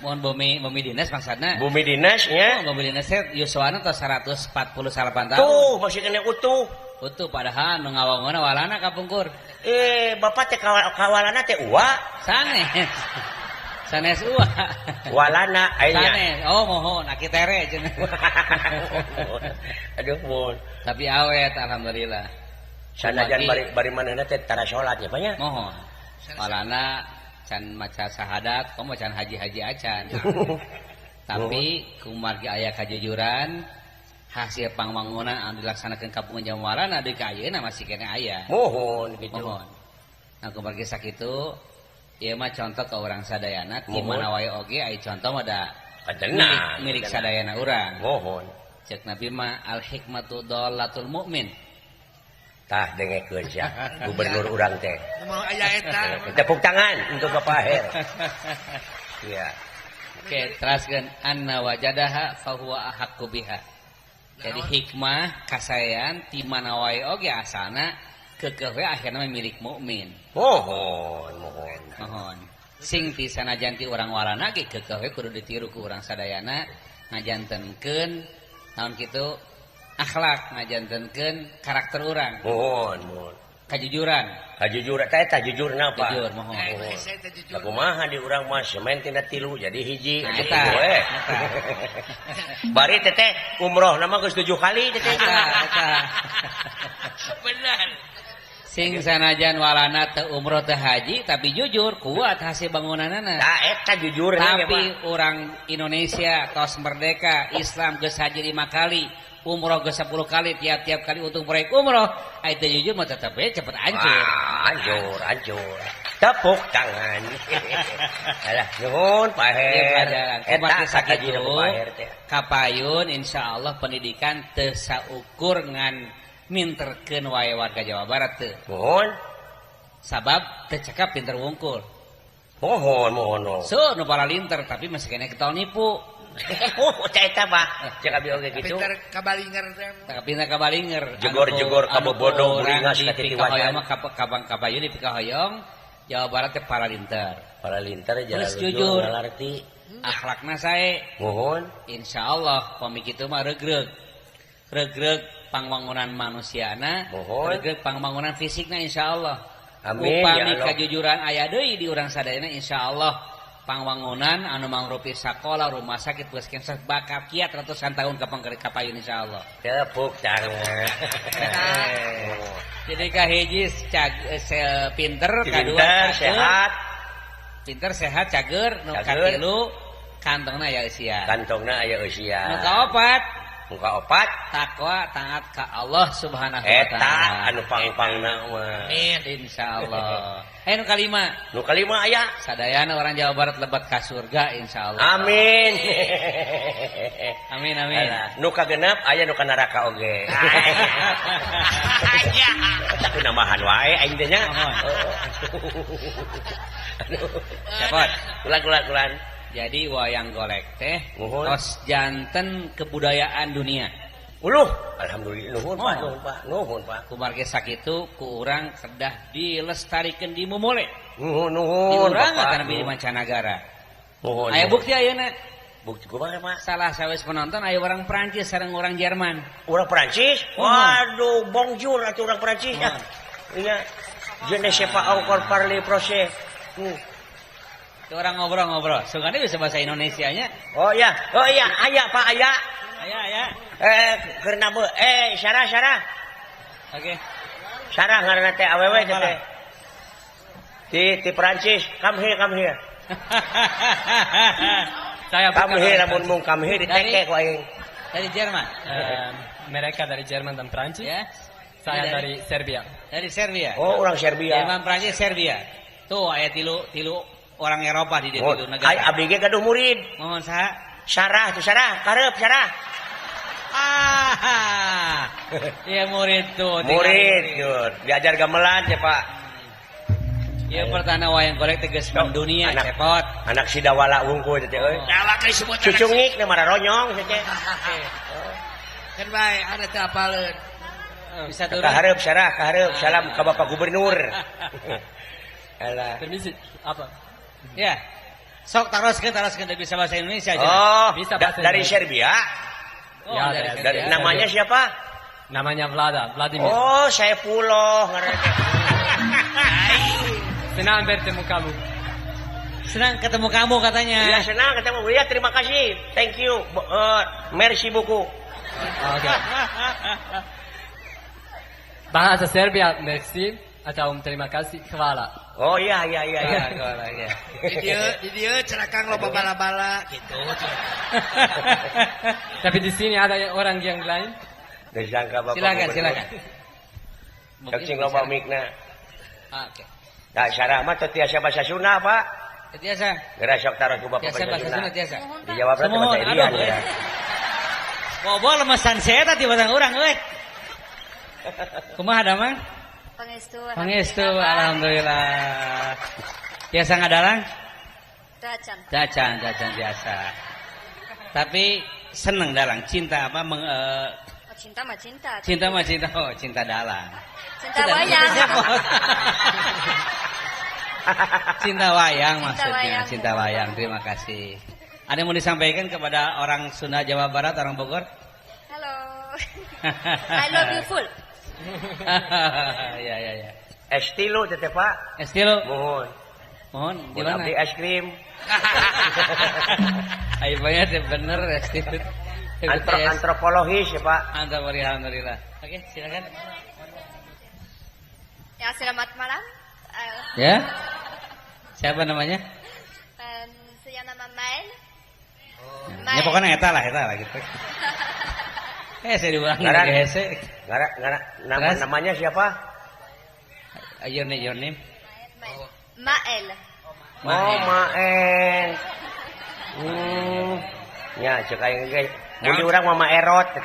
mohon bumi dinas maksudna.
Bumi dinas nya.
Oh, bumi dinas teh yuswana tos 148 tahun.
Tuh masih kena utuh.
Utuh padahal nu ngawangunna walana kapungkur.
Eh bapak teh kawalana teh uwa.
Sanes. Sanes uwa.
Walana aya.
Sanes. Oh mohon aki tere cenah.
Aduh mohon.
Tapi awet alhamdulillah.
Sanajan bari manehna teh tara salat nya Pak nya.
Mohon. Walana can maca syahadat, komo can haji-haji acan. Tapi kumargi aya kajujuran hasil pangwangunan anu dilaksanakeun kampung Jawa deui ka ayeuna masih keneh aya.
Mohon kitu.
Mohon. Nah kumargi sakitu ieu mah contoh ka urang sadayana di mana wae oge aya contoh mah da milik sadayana urang.
Mohon.
Cek Nabi mah al hikmatu dhalatul mukmin.
Tah dengekeun sia gubernur urang teh.
Mau aya eta.
Tepuk tangan untuk Bapak Aher. Iya.
Oke, teraskeun anna wajadaha fa huwa ahaqqu biha. Jadi hikmah kasaean ti mana wae oge asalna keukeuh we akhirna milik mukmin.
Mohon, mohon.
Mohon. Sing ti sanajan ti urang walana ge keukeuh we kudu ditiru ku urang sadayana ngajantenkeun naon kitu akhlak ngajantenkeun karakter urang.
Mohon, mohon.
Kajujuran.
Kajujuran teh eta jujurna Pak.
Jujur mohon.
Lah kumaha di urang mah semen tina 3 jadi hiji.
Eta.
Bari teteh umroh nama geus 7 kali teteh.
Eta.
Bener.
Sing sanajan walana teu umroh teu haji tapi jujur kuat hasil bangunanana.
Tah eta jujur.
Tapi orang Indonesia tos merdeka Islam geus haji 5 kali. Umroh ke 10 kali tiap-tiap kali untuk proyek umroh itu jujur mau tetap ya cepet hancur.
Hancur, hancur. Tepuk tangan. Alah, nuhun Pak Her. Eta sakitu
kapayun insyaallah pendidikan teu saukur ngan minterkeun wae warga Jawa Barat teu.
Nuhun.
Sabab teu cekap pinter wungkul.
Mohon, mohon.
So nu paralinter tapi masih kena ketol nipu.
Oh, eta Pak. Cek abi oge kitu.
Pinter kabalinger teh.
Pinter kabalinger.
Jegor-jegor kabobodo buringas ka titi wajan.
Mah kabang kabayun di Pikahoyong, Jawa Barat teh paralinter.
Paralinter jalan
jujur,
ngalarti.
Akhlakna sae.
Mohon.
Insyaallah pami kitu mah regreg. Regreg pangwangunan manusiana, regreg pangwangunan fisikna insyaallah.
Amin.
Upami kajujuran aya deui di urang sadayana insyaallah. Pangwangunan anu mangrupi sakola rumah sakit puskesmas bakal kiat ratusan tahun kapayun insyaallah.
Tepuk tangan.
Jadi kahiji pinter, kadua
sehat.
Pinter sehat cager, nu katilu kantongna aya eusian.
Kantongna aya eusian.
Nu kaopat,
nu kaopat
takwa taat ka Allah Subhanahu wa taala.
Eta anu pang-pangna mah.
Amin insyaallah. Nu kalima.
Nu kalima aya.
Sadayana orang Jawa Barat lebat ka surga insyaallah.
Amin.
Amin amin.
Nu kagenep aya nu ka neraka oge.
Aya.
Tapi namahan wae aing teh nya.
Cepot.
Ulang-ulang.
Jadi wayang golek teh tos janten kebudayaan dunia.
Uluh, alhamdulillah nuhun Pak, nuhun Pak, nuhun Pak.
Kumargi sakitu ku urang kedah dilestarikeun di mumule.
Nuhun nuhun.
Di urang tanapi di mancanagara.
Nuhun.
Aya bukti ayeuna.
Bukti kumaha Pak?
Salah sawis penonton aya orang Perancis sareng orang Jerman.
Orang Perancis? Waduh, bonjour atuh orang Perancis. Iya. Je ne sais pas encore parler français.
Orang ngobrol-ngobrol. Sugane bisa bahasa Indonesianya.
Oh iya, oh iya, aya Pak, aya.
Aya, aya.
Keur nabe, Sarah, Sarah.
Oke.
Sarah ngaranna teh awewe teh. Di Perancis, come here, come here.
Saya
come here lamun mung come here diteke ku aing.
Dari Jerman.
Mereka dari Jerman dan Perancis.
Ya.
Saya dari Serbia.
Dari Serbia.
Oh, orang Serbia.
Jerman, Perancis, Serbia. Tuh aya tilu orang Eropa di dieu tilu negara.
Ai abdi ge gaduh murid.
Mohon saha?
Sarah tuh Sarah, karep Sarah.
Ah. Iya murid tuh.
Murid tuh, diajar gamelan ya Pak.
Iya pertanda wayang golek tegas mendunia cepot.
Anak si Dawala wungkul teh euy. Cucungik na mararonyong teh.
Kan bae ada teu apaleun.
Bisa turun.
Kahareup Sarah, kahareup. Salam ka Bapak Gubernur.
Alah. Permisi, apa?
Ya. Sok taroskeun bisa bahasa Indonesia aja.
Oh,
bisa bahasa
dari
Indonesia.
Serbia.
Oh,
ya,
dari
namanya siapa?
Namanya Vlada, Vladimir.
Oh, saya Puloh ngaranna.
Senang bertemu kamu.
Senang ketemu kamu katanya.
Iya, senang ketemu. Iya, terima kasih. Thank you. Merci beaucoup.
Oke. Okay. Bahasa Serbia merci atau terima kasih hvala.
Oh iya iya iya iya.
Hvala, iya.
Di dieu cerakang loba bala-bala gitu.
Tapi di sini ada orang yang lain.
Disangka Bapak.
Silakan, silakan.
Cing loba mikna.
Oke.
Nah, Sarah mah teu tiasa bahasa Sunda, Pak.
Teu tiasa.
Geura sok taruh ku Bapak
bahasa Sunda tiasa.
Dijawabna teh bahasa Irian ya.
Bobo lemesan saya tadi batang urang euy. Kumaha damang?
Pangestu.
Pangestu, alhamdulillah. Biasa ngadalang?
Dacan.
Dacan, dacan biasa. Tapi seneng dalang, cinta apa
oh, cinta mah cinta.
Cinta mah cinta, oh cinta dalang.
Cinta wayang.
Cinta wayang maksudnya, cinta wayang. Terima kasih. Ada yang mau disampaikan kepada orang Sunda Jawa Barat, orang Bogor?
Halo. I love you full.
Ya ya ya.
Es tilu teh Pak.
Es tilu.
Mohon.
Mohon di mana?
Abdi es krim.
Ayo banyak teh bener es tilu.
Antropologis ya Pak.
Antropologis alhamdulillah. Oke, silakan.
Ya, selamat malam.
Ya. Siapa namanya?
Saya nama Mael.
Oh. Ya pokoknya eta lah gitu. Saya diulang lagi hese.
Namanya siapa?
Your name.
Mael.
Oh, Mael. Ya, cek aing ge. Mun di urang mah Erot teh.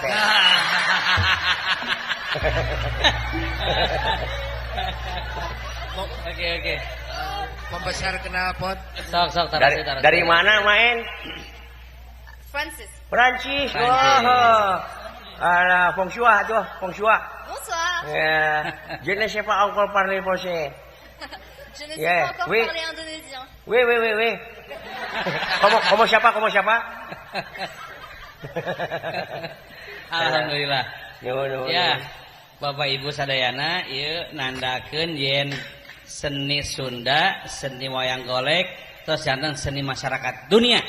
Oke.
Membesar knalpot.
Sok
dari mana main?
Prancis.
Prancis. Oh. Alah, bonsoir tuh, bonsoir.
Bonsoir.
Ya. Je ne sais pas encore parler français.
Je ne sais pas encore parler indonésien.
Oui. Comment siapa?
Alhamdulillah. Ya. Bapak Ibu sadayana ieu nandakeun yen seni Sunda, seni wayang golek, terus janten seni masyarakat dunia.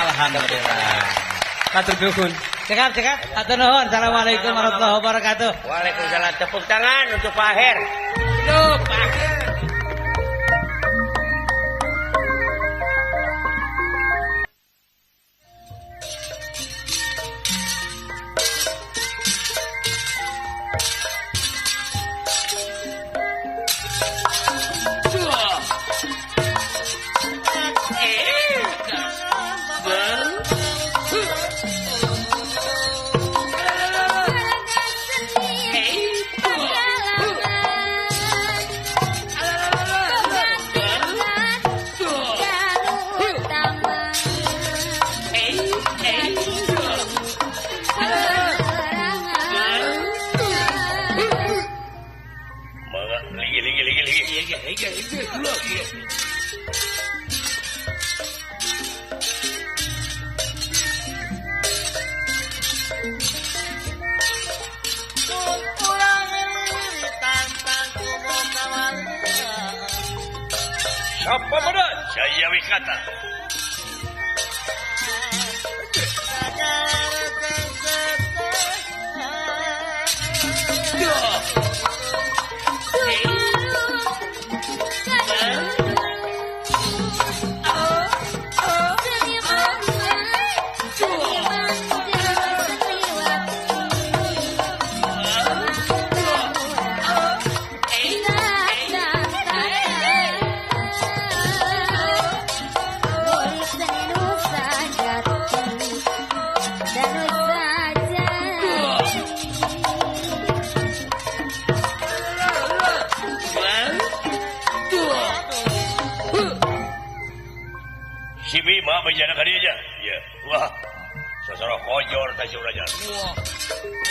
Alhamdulillah.
Hatur nuhun.
Cekap. Hatur nuhun. Assalamualaikum warahmatullahi wabarakatuh.
Waalaikumsalam. Tepuk tangan untuk Pak Her.
Hidup Pak Her.
Jaya Wikata. Si Bima bejana ka dieu nya. Wah. Sasara kojor teh si urang.
Wah.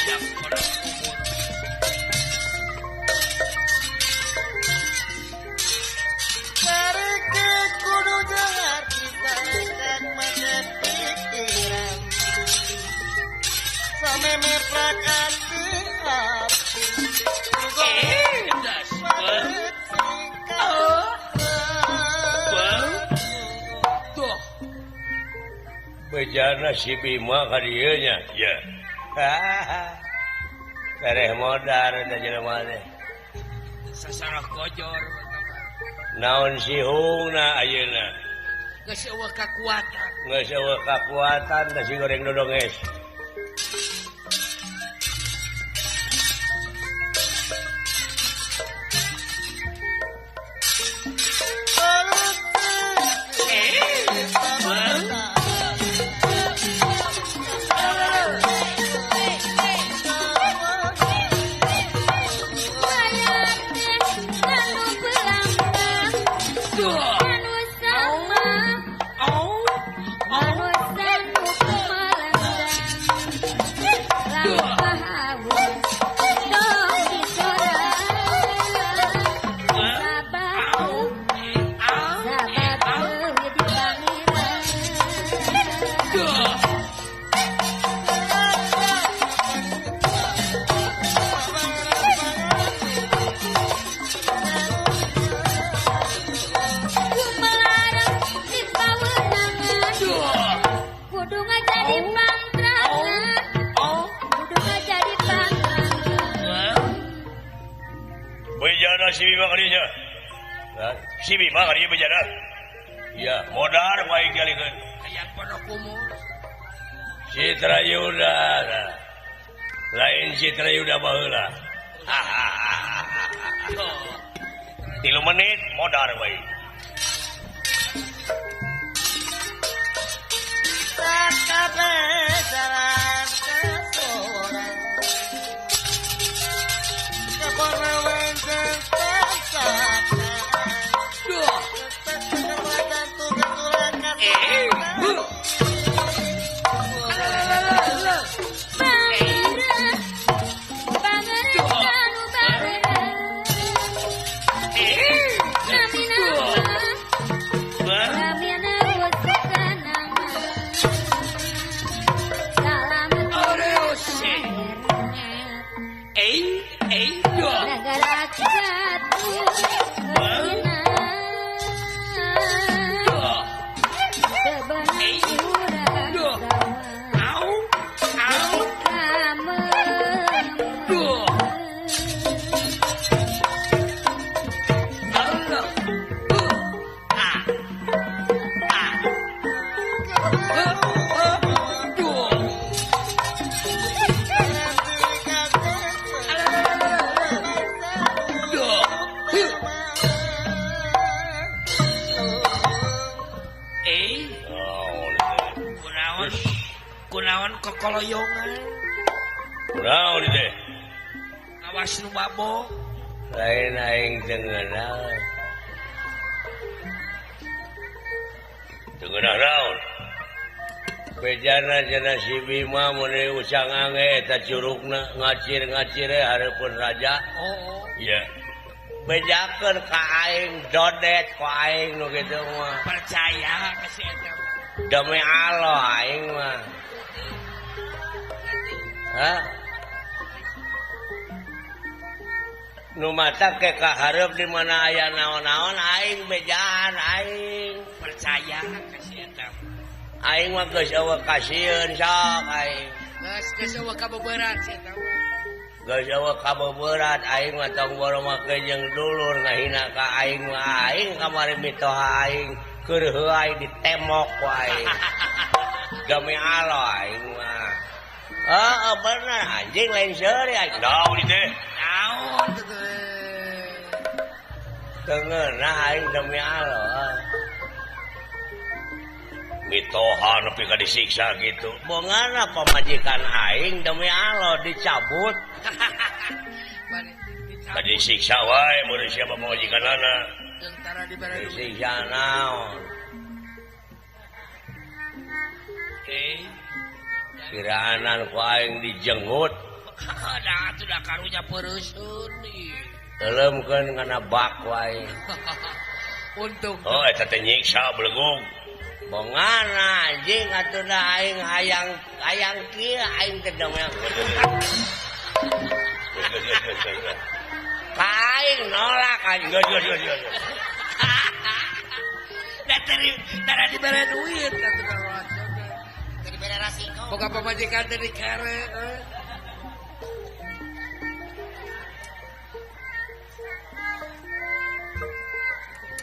Yang kubur.
Kareke kudu dengar pisan make pikiran. Sameme prak ati ati.
Bejana si Bima ka dieu nya. Ya. Tereh modar eta jelema teh.
Sasarah kojor.
Naon sihungna ayeuna?
Geus eueuh kakuatan.
Geus eueuh kakuatan teh si goreng dodonges. Bima ka dieu nya. Si Bima ka dieu bejana. Iya, modar ku aing jalikeun.
Hayang pondok umur.
Citra Yuda. Lain Citra Yuda baheula. 3 menit modar bae.
Kunaon kokoloyongan.
Kunaon teh?
Awas nu mabok.
Lain aing teu ngeunah. Teu ngeunah naon? Bejana cenah si Bima mun usang ange eta curugna ngacir-ngacir hareupeun raja.
Oh.
Iya. Bejakeun ka aing dodet ku aing nu kitu mah.
Percaya ka si eta.
Demi Allah aing mah. Hah? Nu mata ke kahareup di mana aya naon-naon aing bejaan aing
percaya ka si eta.
Aing mah geus eueuh kasieun sok aing.
Geus eueuh kabeberat si eta.
Geus eueuh kabeberat aing mah tong boro make jeung dulur ngahina ka aing mah aing kamari mitoha aing keur heuay ditemok ku aing. Demi Allah aing mah. Oh, bener anjing lain seuri aing. Naon teh?
Naon teh?
Teu ngeunah aing demi Allah. Mitoha nepi ka disiksa kitu. Bongana pamajikan aing demi Allah dicabut. Ka disiksa wae mun siapa pamajikanana. Disiksa naon? Kiraanan ku aing dijenggut.
Dah atuh da karunya peureuskeun ieu.
Teuleumkeun kana bak ku aing.
Untung.
Oh eta teh nyiksa belegug. Bongana anjing atuh da aing hayang hayang kieu aing teh dongeng. Ka aing nolak anjing. Geus geus geus.
Da tara dibere duit atuh da. Boga pamajikan teh dikere.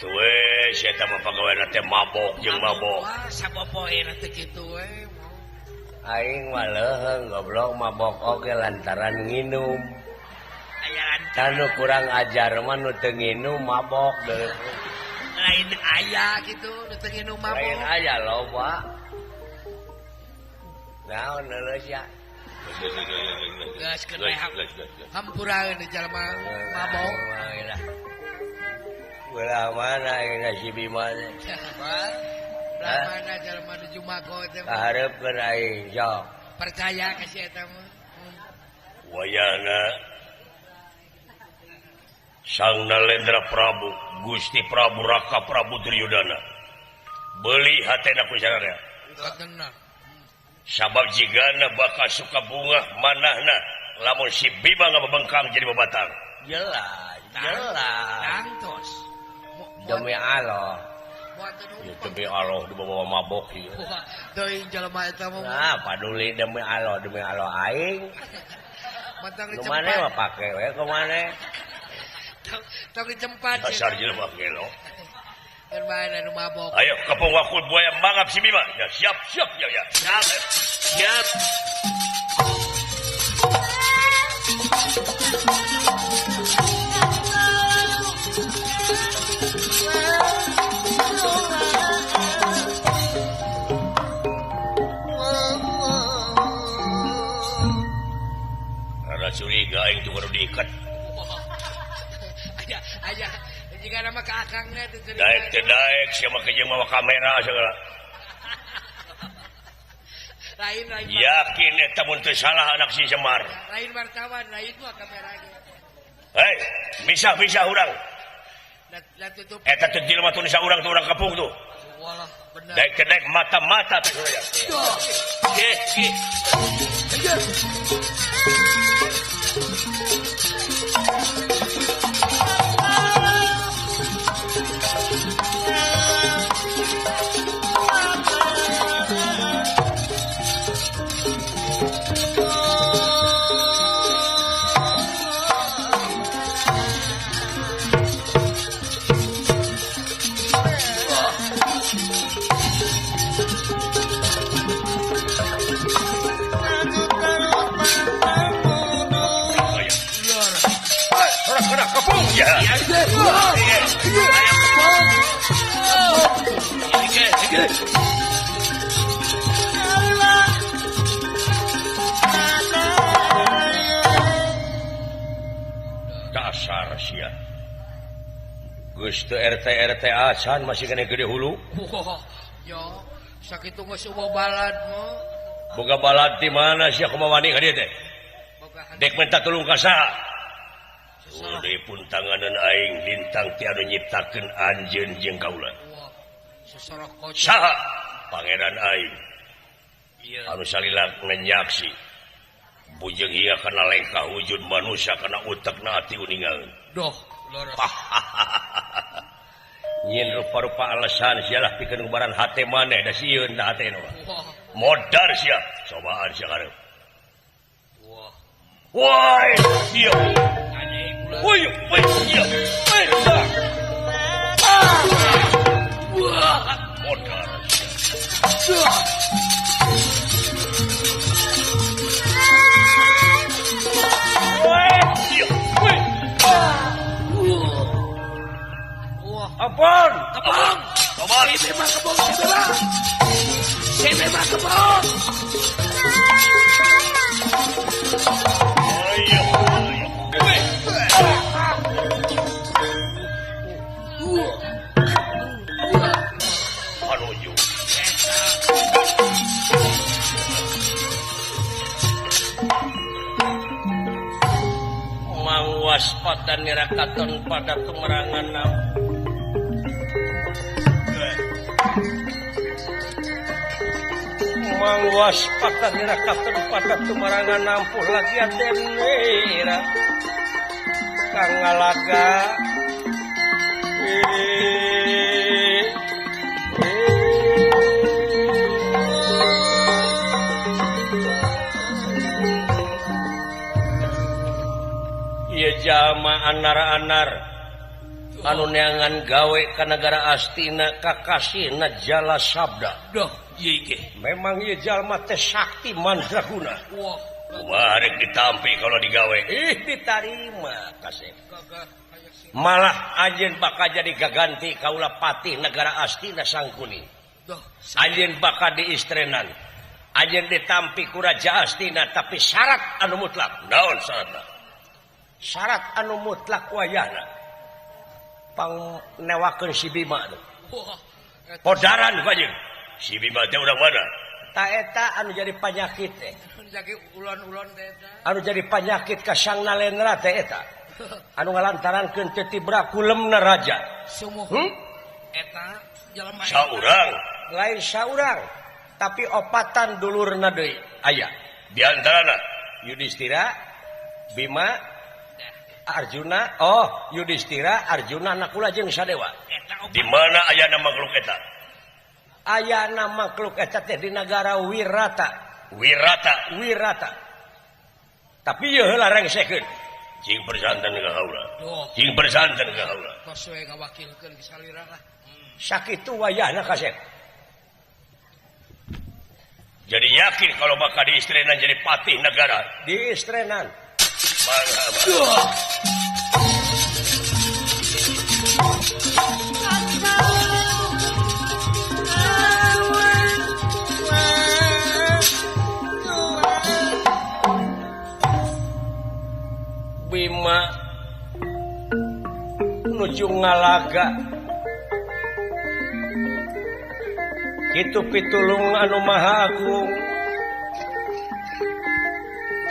Tuh we si eta mah pagaweana teh mabok jeung mabok.
Wah, sapopoena teh kitu we.
Aing mah leuheung goblok mabok oge lantaran nginum.
Aya lantaran
nu kurang ajar mah nu teu nginum mabok deui.
Lain aya kitu nu teu nginum mabok.
Lain aya loba. Naon leuleus ya.
Geus kena hampuraeun di jalma mabok.
Belah mana aing si Bima teh?
Belah mana jalma di Jumago teh?
Kahareupeun aing sok.
Percaya ka si eta mah.
Wayahna Sang Nalendra Prabu, Gusti Prabu Raka Prabu Duryudana. Beuli hatena ku sararea.
Katena.
Sabab jigana bakal suka bungah manahna lamun si Bima ngabebengkang jadi babatang. Jelas, jelas.
Tangtos.
Demi Allah. Ya, demi Allah dibawa mabok ieu.
Teuing jelema eta mah.
Nah, paduli demi Allah aing.
Mantang
Nu maneh mah pake we ku maneh.
Tong dicempat.
Dasar jelema gelo.
Bermain anu mabok.
Ayo kepung wakul buaya mangap si Bima. Ya siap siap ya ya.
Siap. Siap.
Rada curiga aing tuh kudu diikat.
Aya aya jika nama ka akangna teh curiga.
Daek teh daek sia mah jeung mawa kamera segala.
Lain lain.
Yakin eta mun teu salah anak si Semar.
Lain wartawan, lain mah kamera ge.
Hei, bisa-bisa urang.
La tutup.
Eta teh jelema teu bisa urang tuh urang kampung tuh.
Walah, bener.
Daek teh daek mata-mata teh ya.
Ge, ge.
Dasar sia. Geus teu RT RT acan masih kena gede hulu.
Wah, yo sakitu geus eueuh balad mah.
Boga balad di mana sia kumaha wani ka dieu teh? Dek minta tulung ka saha? Udah pun tanganan aing lintang ti anu nyiptakeun anjeun jeung kaula. Saha pangeran aing anu salila ngenyaksi bujeng ieu kana lengkah wujud manusia kana utekna ati uningaeun.
Doh, lorot.
Nyin rupa-rupa alasan sialah pikeun ngubaran hate maneh da sieun da hatena. Modar sia, cobaan sia karep.
Wah.
Woi, ieu. Woi, woi, ieu.
Wah,
modar. Ampun,
kebong,
kebong,
si memang kebong, si memang, si memang kebong.
Ayo, ayo, menuju. Mangwaspada nirakaton pada tumerangan Mangwaspada nirakaton pada tumerangan nampuh lagi atenira kang ngalaga ieu jalma anar-anar anu neangan gawe ka nagara Astina kakasihna Jala Sabda.
Doh, ieu ge.
Memang ieu jalma teh sakti mandraguna.
Wah,
kumaha rek ditampi kalau digawe? Ih, ditarima kasep. Malah anjeun bakal jadi gaganti kaula patih nagara Astina Sangkuni.
Doh,
anjeun bakal diistrenan. Anjeun ditampi ku Raja Astina tapi syarat anu mutlak. Naon syaratna? Syarat anu mutlak wayahna pang newakeun si Bima tuh. Podaran anjeun. Si Bima teh urang mana? Ta eta anu jadi panyakit teh.
Jadi ulon-ulon teh eta.
Anu jadi panyakit ka Sang Nalendra teh eta. Anu ngalantarankeun teu tibra kulemna raja.
Sumuh. Eta jelema
saurang. Lain saurang, tapi opatan dulurna deui aya. Di antarana Yudhistira, Bima, Arjuna, oh Yudhistira, Arjuna, Nakula jeung Sadewa. Di mana ayana makhluk eta? Ayana makhluk eta teh di nagara Wirata. Wirata, Wirata. Tapi ieu heula rengsekeun. Cing persanten ka kaula. Cing persanten ka kaula.
Tos we ngawakilkeun ki salira lah.
Sakitu wayahna kasep. Jadi yakin kalau bakal diistrenan jadi patih negara. Diistrenan. Mangga. Bima nuju ngalaga kitu pitulung anu maha agung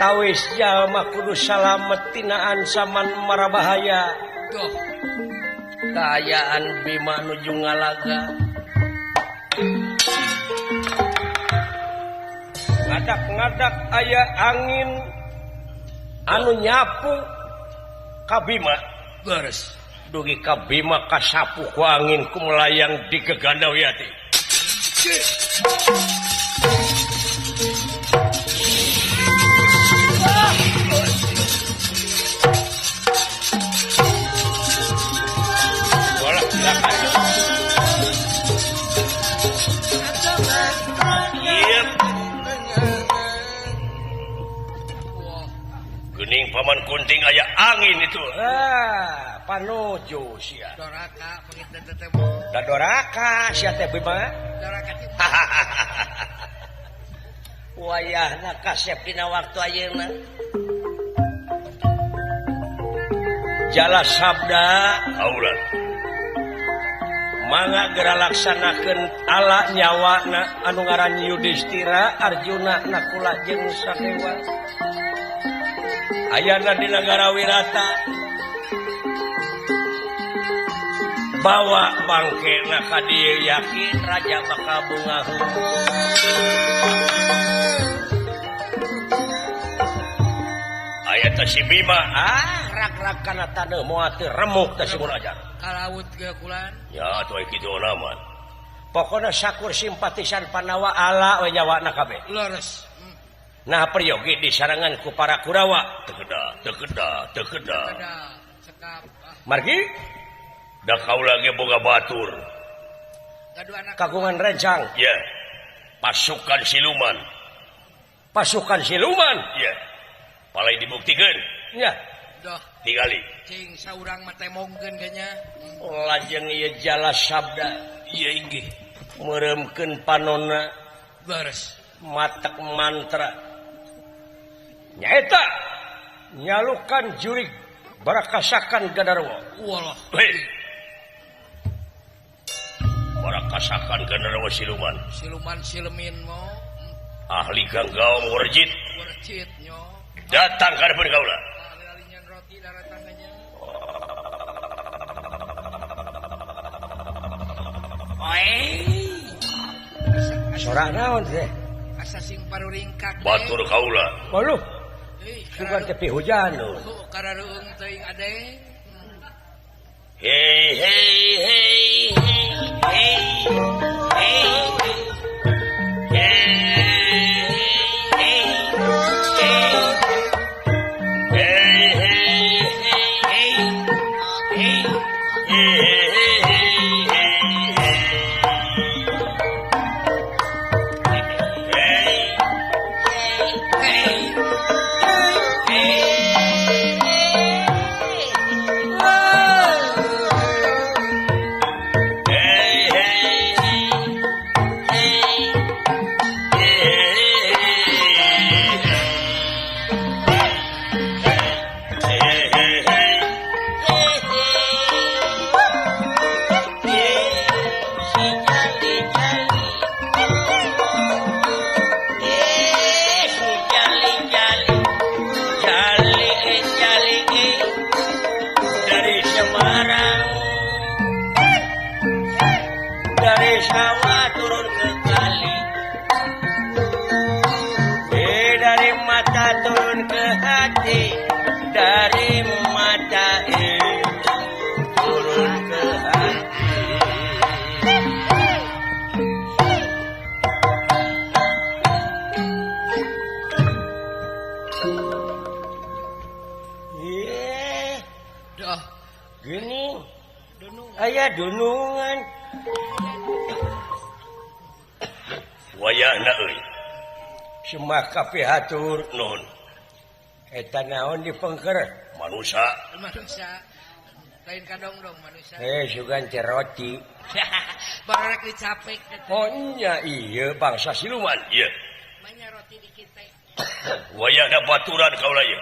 tawis jalma kudu salamet tina ancaman marabahaya.
Duh.
Kaayaan Bima nuju ngalaga ngadak-ngadak aya angin anu nyapu ka Bima.
Beres.
Dugi ka Bima kasapu ku angin ku melayang di Gegandawiyati. Bola silakan. Yep. Gening paman kunting aya angin itu. Ah, panojo sia.
Doraka pengit teh.
Da doraka sia teh Bima.
Doraka teh.
Wayahna kasep dina waktu ayeuna. Jala sabda kaula. Mangga geura laksanakeun ala nyawana anu ngaran Yudhistira, Arjuna, Nakula jeung Sadewa. Ayana di negara Wirata bawa bangkena ka dieu yakin raja bakal bungahu. Aya teh si Bima ah rag-rag kana taneuh moal teu remuk teh si mun ajar.
Ka laut ge kulan.
Ya atuh kitu mah. Pokona sakur simpatisan Pandawa ala we nyawana kabeh.
Leres.
Nah peryogi disarangan ku para Kurawa tekeda tekeda tekeda margi da kaula ge boga batur kagungan rencang ya yeah. Pasukan siluman ya yeah. Palai dibuktikeun nya
doh
tingali
cing saurang mah temongkeun ge nya
lajeng ieu jala sabda ieu inggih meureumkeun panonna
beres
matek mantra nyaeta nyalukan jurig barakasakan Gandarwa.
Walah.
Hei. Barakasakan Gandarwa siluman.
Siluman silemin mo.
Ahli ganggaong werjit.
Werjit nyo.
Datang ka depan kaula.
Ahli roti daratangannya.
Oi.
Sora naon teh?
Asa sing paruringkak.
Batur kaula. Waluh. Sugan tepi hujan lho.
Karareung teuing ade.
Hei hei hei hei hei hei hei hei hei hei dari mata turun ke hati. aya dunungan. Wayahna euy. Semah kapihatur nun. Eta naon dipengker? Manusa.
Manusa. Lain kadongdong manusia.
Sugan teh roti.
Barek dicapek.
Oh nya ieu bangsa siluman ieu.
Manya roti dikit teh.
Wayahna baturan kaula ieu.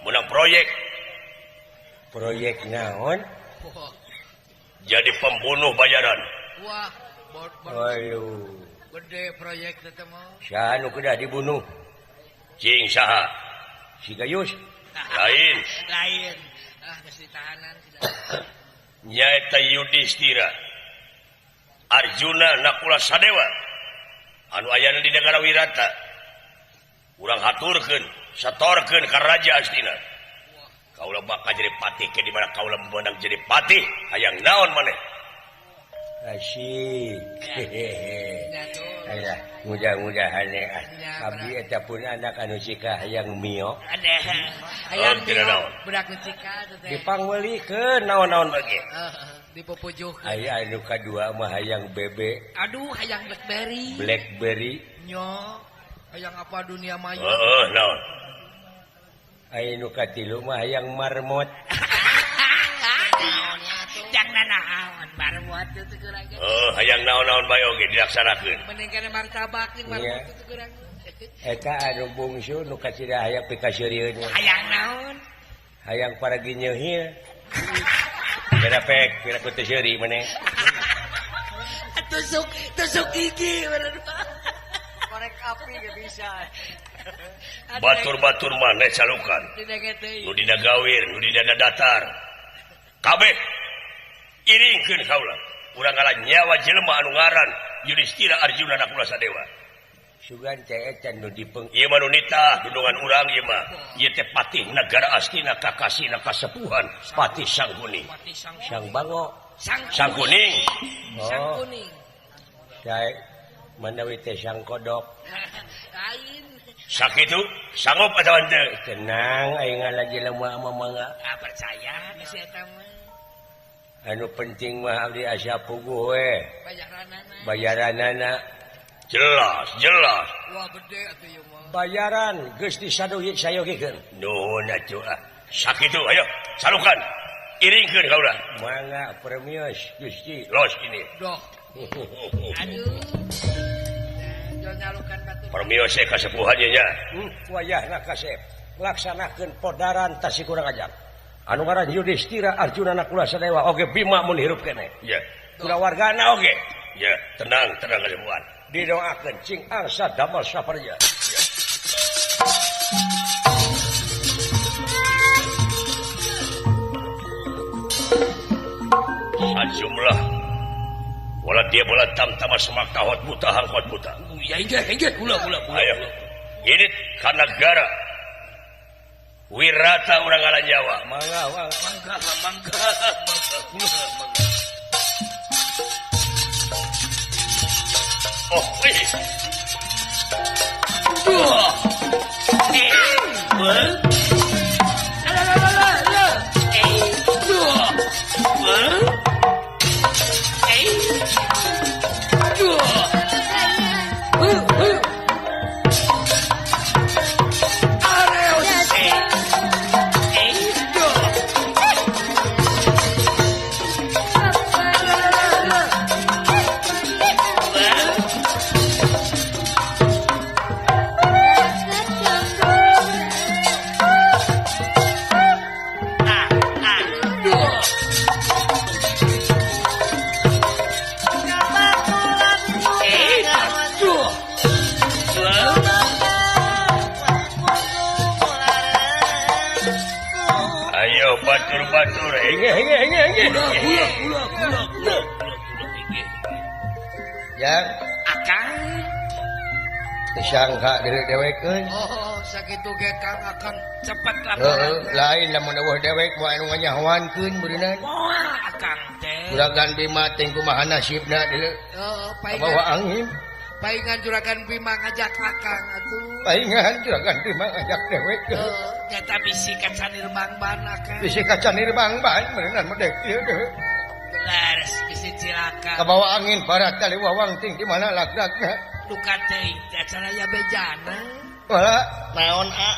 Menang proyek. Proyek naon? Jadi pembunuh bayaran.
Wah,
waduh.
Gede proyek teh mah.
Saha nu kedah dibunuh? Cing saha? Si Gayus. Lain.
Lain. Ah, geus ditahanan
nyaeta Yudhistira Arjuna Nakula Sadewa anu ayana di negara Wirata urang haturkeun satorkeun ka raja Astina kaula bakal jadi patih ke di mana kaula meunang jadi patih hayang naon maneh asyik hehehe aya mudah-mudahan abdi eta pun anak anu cika hayang mio
hayang mio budak nu cika teh
dipangmeulikeun naon-naon bage
dipupujuhkeun
aya anu kadua mah hayang bebe
aduh hayang blackberry
blackberry
nyo hayang apa dunia maya
heeh naon aya nu katilu mah hayang marmot
jangan naon marmot teu kurang.
Oh, hayang naon-naon bae oge dilaksanakeun.
Mending kana martabak jeung marmot teu kurang.
Eta anu bungsu nu kacida hayang pikaseurieun.
Hayang naon?
Hayang paragi nyeuhil. Beda pek, pira ku teu seuri maneh.
Tusuk, tusuk gigi
Korek api ge bisa.
Batur-batur maneh calukan. Nu dina gawir, nu dina datar. Kabeh iringkeun kaula urang ngala nyawa jelema anu ngaran Yudhistira Arjuna Nakula Sadewa sugan teh eta nu dipeng ieu mah nu nitah dunungan urang ieu mah ieu teh patih nagara Astina kakasina kasepuhan Patih Sangkuni Sang Bango Sang Kuning
Sang Kuning
sae manawi teh Sang Kodok
lain
sakitu sanggup atawa henteu tenang aing ngala jelema mah mangga
ah percaya si eta mah
anu penting mah abdi asa puguh we bayaranana jelas jelas
wah gede atuh ieu mah
bayaran geus disadogi-sayogikeun nuhun atuh ah sakitu ayo salukan iringkeun kaula mangga premios Gusti los ini
doh aduh nyalukan batur
premios kasepuhan ieu nya wayahna kasep laksanakeun podaran tas kurang ajar anu ngaran Yudhistira Arjuna Nakula Sadewa oge Bima mun hirup keneh ya kulawargana oge ya tenang tenang kasepuhan didoakeun cing angsa damel saparja ya. Sajumlah wala dia bola tam-tama semak tahot buta hangkot buta
ya inggih inggih kula kula kula
ayo ini ka nagara Wirata urang ngaran Jawa mangga mangga mangga mangga oh wih
dua dua dua
batur-batur
ya
akang
disangka deui dewek euy.
Oh sakitu ge Kang akang cepet laporan.
Lain lamun eueuh dewek moal anu nganyahoankeun beureunan.
Moal akang teh.
Juragan Bima teh kumaha nasibna deuleu.
Heeh,
paingan. Angin.
Paingan Juragan Bima ngajak akang atuh.
Paingan Juragan Bima ngajak dewek.
Heeh, nyata bisi kacanir bangban akang.
Bisi kacanir bangban beureunan mah dek ieu deui.
Leres. Cilaka.
Kabawa angin barat kali wawang ting di mana lagragna.
Duka teuing teh acan aya bejana.
Wala naon a.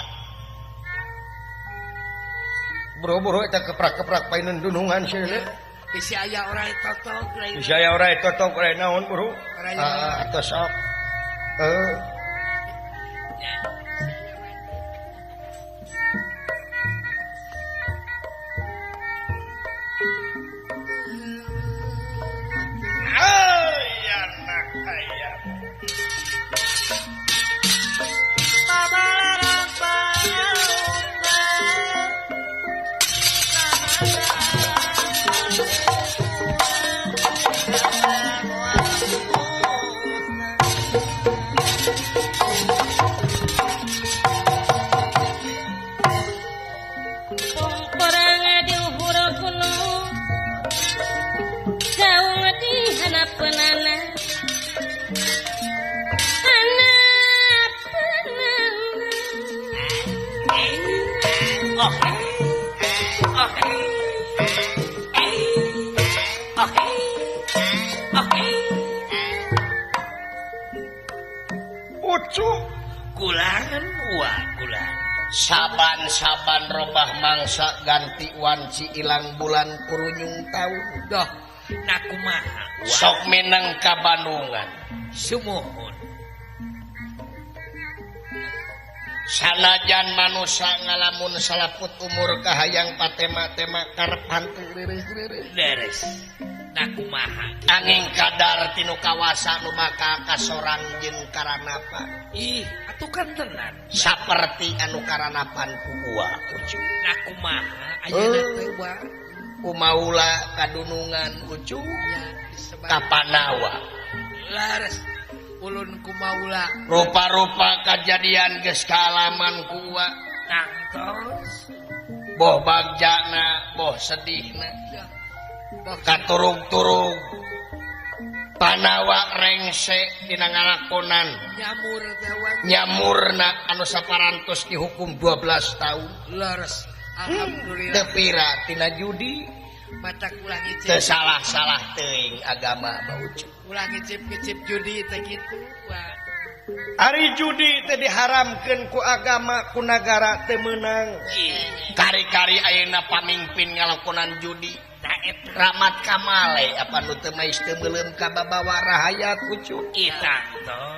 Boro-boro eta keprak-keprak painun dunungan sia.
Bisi aya orai totok lain.
Bisi aya orai totok lain naon bro. Ah atuh sok. Heuh. Saban-saban robah mangsa ganti wanci ilang bulan kurunyung taun.
Doh, nakumaha.
Sok mineng ka Bandungan.
Sumuhun.
Sanajan manusa ngalamun salaput umur kahayang patema-tema karep hanteu reureus-reureus.
Leres. Nakumaha.
Angin kadar tinu kawasa nu maka kasorang jeung karanapa.
Ih, atuh kan tenan.
Saperti anu karanapan ku uwa ucu.
Nakumaha ayeuna teh wa
kumaula kadunungan ucu. Kapanawa.
Leres. Ulun kumaula.
Rupa-rupa kajadian geus kaalaman ku uwa.
Tangtos.
Boh bagjana, boh sedihna. Katurug-turug Panawa rengse dina ngalakonan
nyamur
nyamurna anu saparantos dihukum 12 tahun.
Leres. Alhamdulillah.
Teu pira tina judi
mata ulah ngicip.
Teu salah-salah teuing agama mah ucu.
Ulah ngicip-ngicip judi teh kitu.
Ari judi teh diharamkeun ku agama ku nagara teu meunang. Kari-kari ayeuna pamimpin ngalakonan judi. Ramat kamale apa nu teu mais teu meuleum ka babawa rahayat ucu.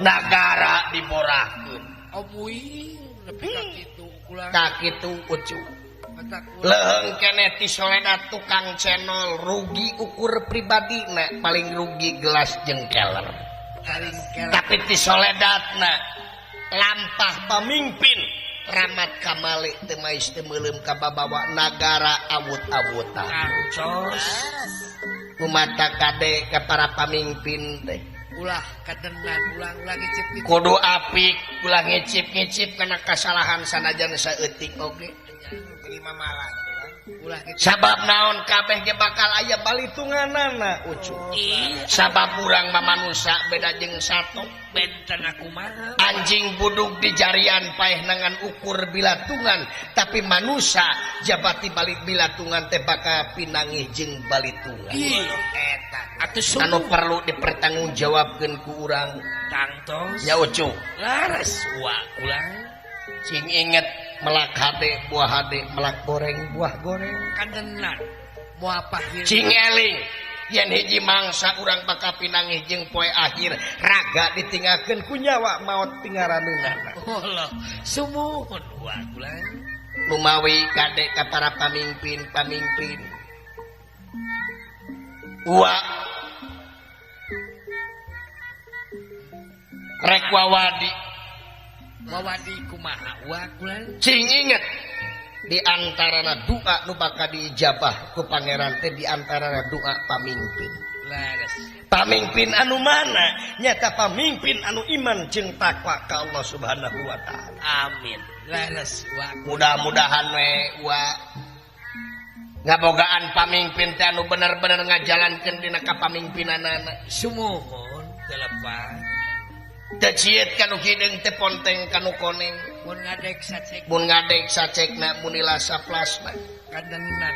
Nagara diborahkeun.
Omuing nepi ka kitu ulah.
Ka kitu ucu. Leuheung keneh ti soledat tukang cenol rugi ukur pribadina paling rugi gelas jeung keler. Tapi ti soledatna lampah pamimpin Ramat kamale teu mais teu meuleum ka babawa nagara awut-awutan.
Tangtos.
Kumata kade ka para pamimpin teh.
Ulah kadenan ulah ngicip-ngicip.
Kudu apik ulah ngicip-ngicip kana kasalahan sanajan saeutik oge. Sabab naon kabeh ge bakal aya balitunganana ucu. Sabab urang mah manusa beda jeung sato.
Benten kumaha.
Anjing budug di jarian paeh nangan ukur bilatungan, tapi manusa jabati balik bilatungan teh bakal pinangih jeung balitungan.
Eta atuh
anu perlu dipertanggungjawabkeun ku urang.
Tangtos.
Ya ucu.
Laras wa ulang.
Cing inget melak hade buah hade melak goreng buah goreng.
Kandenan moal pahir.
Cing eling yen hiji mangsa urang bakal pinangih jeung poe akhir raga ditinggalkeun ku nyawa maot tingaraneunana.
Allah sumuhun wa ulang.
Lumawi kade ka para pamimpin-pamimpin. Wa rek wawadi
wawadi kumaha wa kulan.
Cing inget di antarana doa nu bakal diijabah ku pangeran teh di antarana doa pamimpin.
Leres.
Pamimpin anu mana? Nyata pamimpin anu iman jeung takwa ka Allah Subhanahu wa taala.
Amin. Leres wa.
Mudah-mudahan we wa ngabogaan pamimpin teh anu bener-bener ngajalankeun dina kapamimpinanana.
Sumuhun telepan.
Teu cieut kanu hideung teh ponteng kanu koneng.
Mun ngadek sacek.
Mun ngadek sacekna mun dilasa plasma.
Kadenan.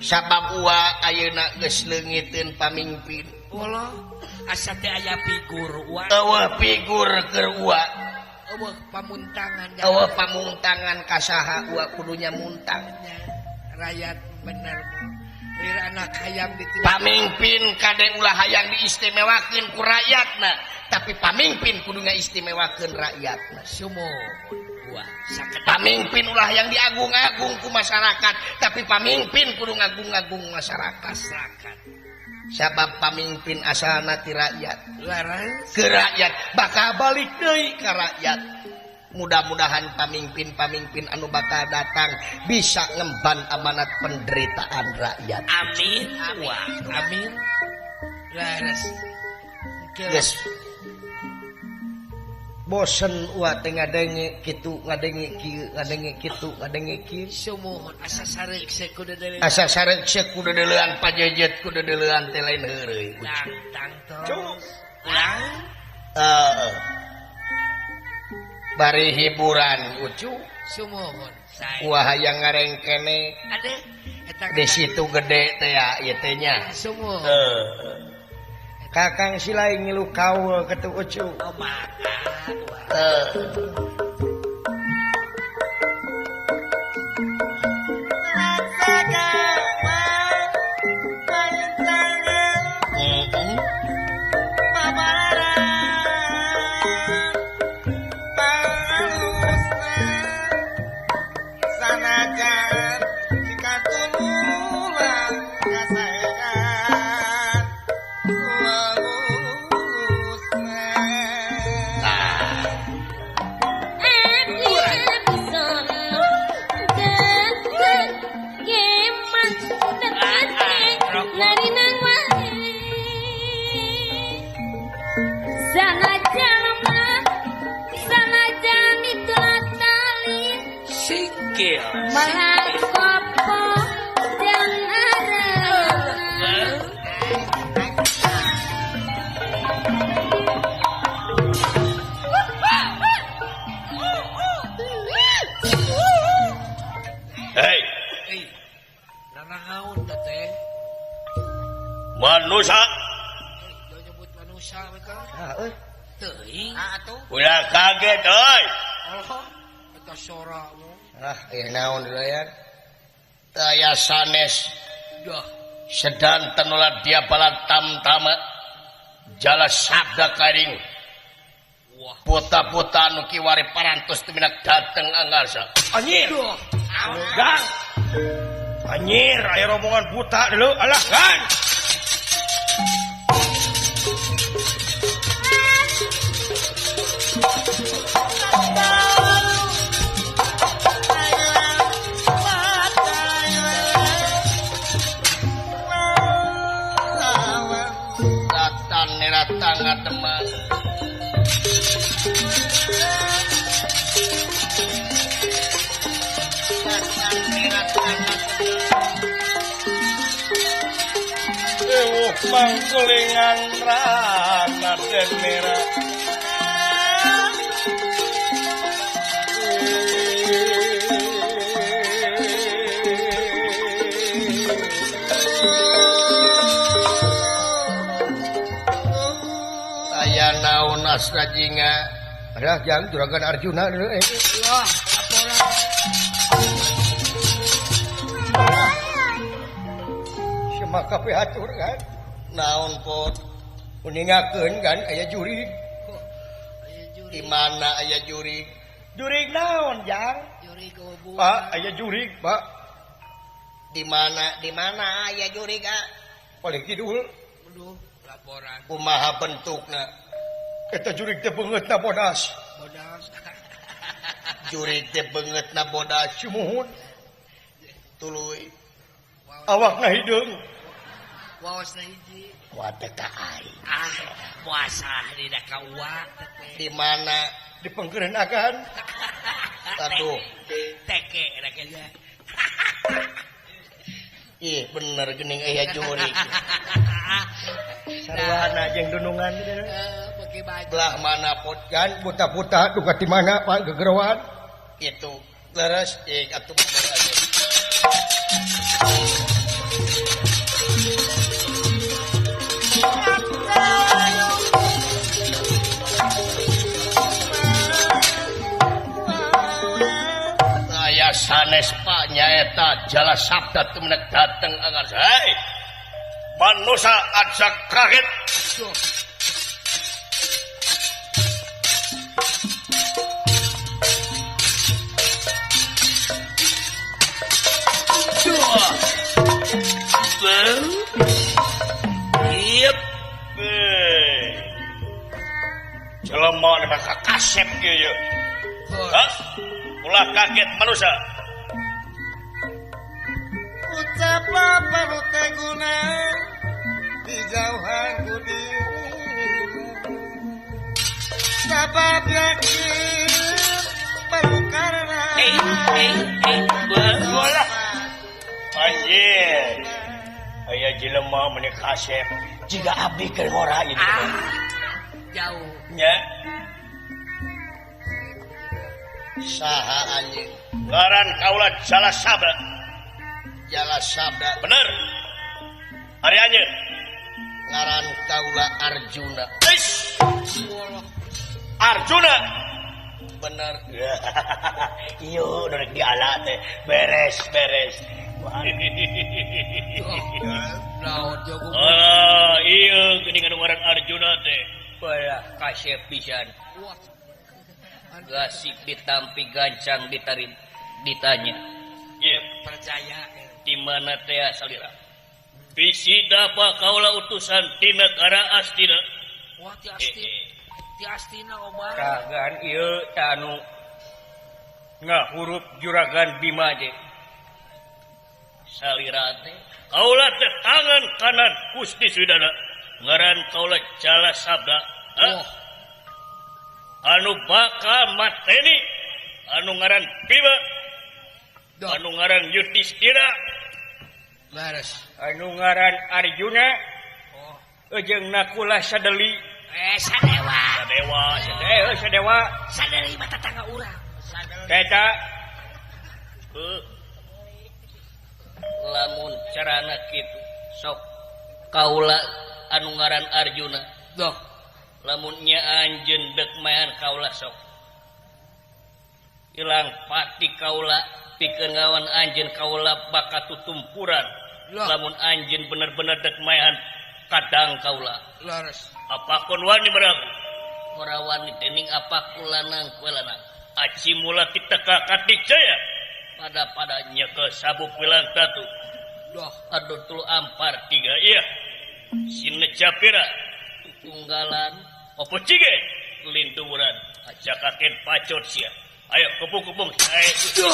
Sabab ua ayeuna geus leungiteun pamingpin.
Allah asa teh aya figur ua.
Eueuh figur keur ua.
Eueuh pamuntangan.
Eueuh pamuntangan ka saha ua kudunya muntang.
Rakyat bener. Lir anak hayam ditindak.
Pamingpin kade ulah hayang diistimewakeun ku rakyatna, tapi pamingpin kudu ngaistimewakeun rakyatna.
Sumuhun ua.
Pamingpin ulah yang diagung-agung ku masyarakat, tapi pamingpin kudu ngagung-agung masyarakat. Sabab pamingpin asalna ti rakyat. Ke rakyat bakal balik deui ka rakyat. Mudah-mudahan pamimpin-pamimpin anu bakal datang bisa ngemban amanat penderitaan rakyat.
Amin. Wah, amin. Laras.
Yes. Bosen ua teh ngadenge kitu, ngadenge kieu, ngadenge kitu, ngadenge kieu.
Sumuhun asa sareuk kudu deuleuan.
Asa sareuk kudu deuleuan pajejet kudu deuleuan teh lain heureuy.
Tang tang. Ulang.
Heeh. Bari hiburan ucu
sumuhun
wah hayang ngarengkene di situ gede teh ya ieu teh nya
sumuhun
kakang silai ngilu kaul ketu ucu
oh maka
Manusia
nyebut manusia teuing
ulah kaget euy.
Allah eta soramu.
Ah, ieu naon deui teu aya sanes.
Dah
sedanten ulah dia bala tamtama jala sabda karing.
Wah,
puta-puta anu kiwari parantos tuminak dateng anggarsa.
Anjir.
Gang. Anjir, aya rombongan buta dulu. Alah, kan.
Ratan ratang ngademan.
Mangkulingan rana den merah.
Aya naon asra jinga?
Alah jang juragan Arjuna deui.
Wah, laporan.
Semaka pihatur kan?
Naon pot
uningakeun kan aya jurig.
Di mana aya jurig?
Jurig naon jang?
Jurig obu.
Pak, aya jurig, Pak.
Di mana? Di mana aya jurig, ah?
Paling kidul.
Aduh, laporan.
Kumaha bentukna?
Eta jurig teh beungeutna bodas.
Bodas.
Jurig teh beungeutna bodas.
Sumuhun.
Tuluy.
Awakna hideung.
Waosna hiji.
Wah teh ka aing.
Ah, puasa dina ka uwa teh.
Di mana?
Di pengkeureun agan.
Aduh,
teke rakanya.
Ih, bener geuning aya jurig.
Sarwana jeung dunungan teh.
Beuki baju.
Belah mana pot
kan buta-buta duka di mana Pak gegeroan?
Itu leres ih atuh bener aja. Aya sanes Pak nyaeta Jala Sabda tumenek dateng angar.
Hei, manusia aja kaget. Yep. Jelema maka kasep ieu. Hah? Ulah kaget manusia.
Ucap apa nu teh guna dijauhan ku diri. Sabab yakin baru karena
bola. Anjir. Aya jelema meuni kasep jiga abdi keur ngora ieu.
Jauh.
Nya.
Saha anjeun?
Ngaran kaula Jala Sabda.
Jala Sabda.
Bener. Ari anjeun?
Ngaran kaula Arjuna.
Eish. Arjuna.
Bener.
Ieu nu rek diala teh. Beres, beres.
Naon jago.
Ah, ieu geuning anu ngaran Arjuna teh.
Balah kasep pisan. Gasik ditampi gancang ditarik ditanya.
Ieu
percaya
di mana teh salira? Bisi dapa kaula utusan tina negara Astina.
Wah, ti Astina. Ti Astina obat.
Kagan ieu teh anu ngahurup juragan Bima teh.
Salira teh kaula teh tangan kanan Gusti Sudana. Ngaran kaula Jala Sabda.
Oh.
Anu bakal mateni anu ngaran Bima, anu ngaran Yudhistira,
Laras,
anu ngaran Arjuna, oh. Jeung Nakula Sadeli.
Sadewa.
Sadewa,
Sadewa.
Sadeli mah tetangga urang.
Eta
lamun carana kitu sok kaula anu ngaran Arjuna.
Doh.
Lamun nya anjeun dek maen kaula sok ilang pati kaula pikeun ngawan anjeun kaula bakal tutumpuran. Lamun anjeun bener-bener dek maen kadang kaula.
Laras.
Apakun wani beraku? Ora wani dening apa kulanang kowe lanang. Aci mula kita ka Katicaya. Pada-pada nyekel sabuk wilang tatu.
Doh,
aduh tulu ampar tiga iya. Sinecapira tunggalan opo cige linturan aja kaken pacot sia. Ayo kepung-kepung. Ayo.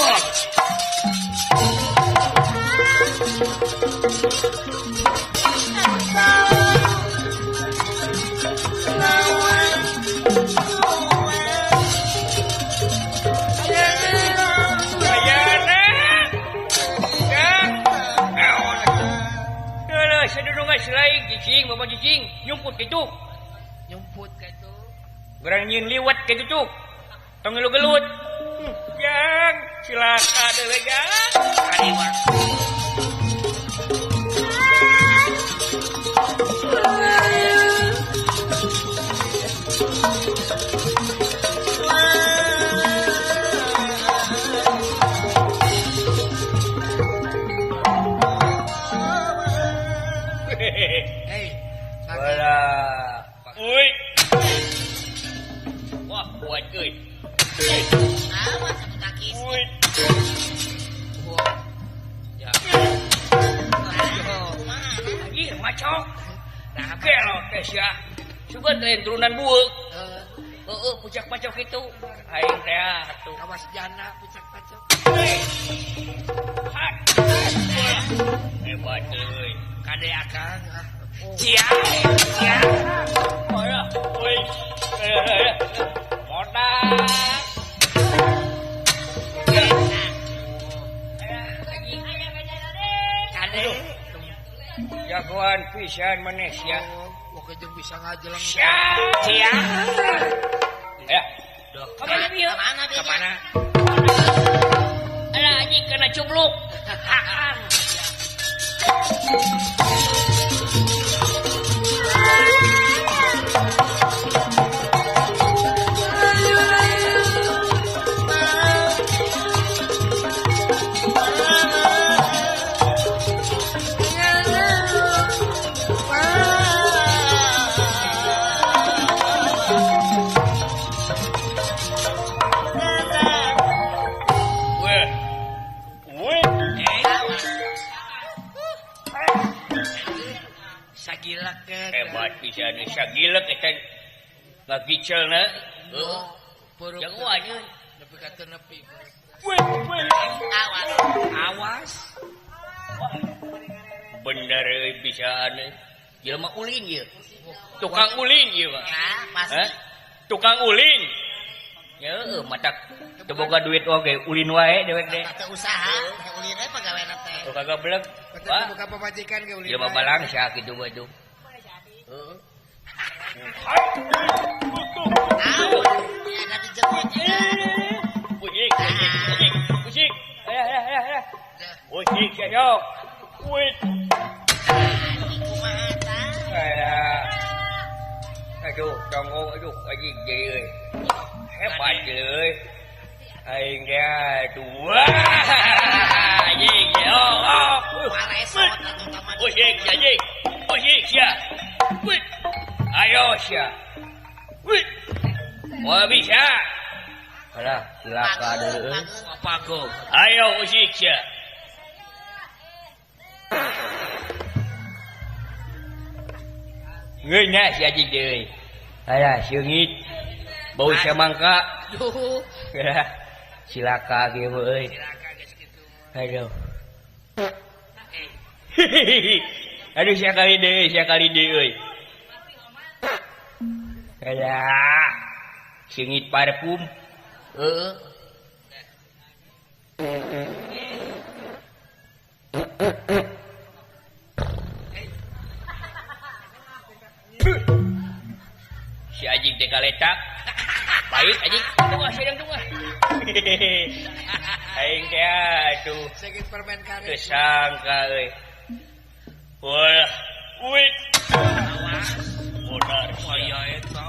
Selain cicing, bapak cicing, nyumput gitu.
Nyumput gitu.
Gerang nyin liwat gitu tuh. Tong gelut-gelut. Jang, cilaka deui jang. Kadiwa.
Wah, kuat euy.
Awas aku takis.
Uy.
Wah. Ya.
Anjir, macok. Nah, gelo teh sia. Sugan teh turunan bueuk. Heeh, pucak macok itu. Aing teh atuh.
Kawas jana pucak macok.
Hebat euy.
Kade akang.
Cia. Cia.
Wah, euy.
Modal.
Kade.
Jagoan pisan maneh sia.
Wah, jeung bisa ngajeleng.
Sia. Cia. Ya. Ka mana ieu?
Ka mana?
Alah anjing kana cubluk.
Hebat bisa sagilek eta ngagicelna heuh jagoan
nepi ka teu nepi.
Awas
awas
bener euy bisaan jelema ulin ieu tukang ulin ieu mah
pasti
tukang ulin heuh matak teu boga duit oge ulin wae dewek teh
teu usaha ulin we pagaweana teh
teu kagablek
teu boga pamajikan ge ulin
jelema balangsa kitu mah tuh. Aduh, tongong aduh anjing jadi euy. Hebat euy. Aing ge dua. Anjing oh. Usik anjing. Usik sia. Wih. Ayo sia. Wih. Moal bisa. Alah, cilaka deui euy.
Pago.
Ayo usik sia. Ngeunah si anjing deui. Alah, seungit. Bau samangka.
Duh.
Cilaka ge euy.
Cilaka geus kitu.
Aduh. Aduh sakali deui euy. Alah. Seungit parfum. Heeh. Si anjing teh kaletak. Baik anjing, tunggu sedang tunggu. Aing teh atuh.
Seungit permen karet.
Kesangka euy. Wah, wih.
Awas.
Modar
aya eta.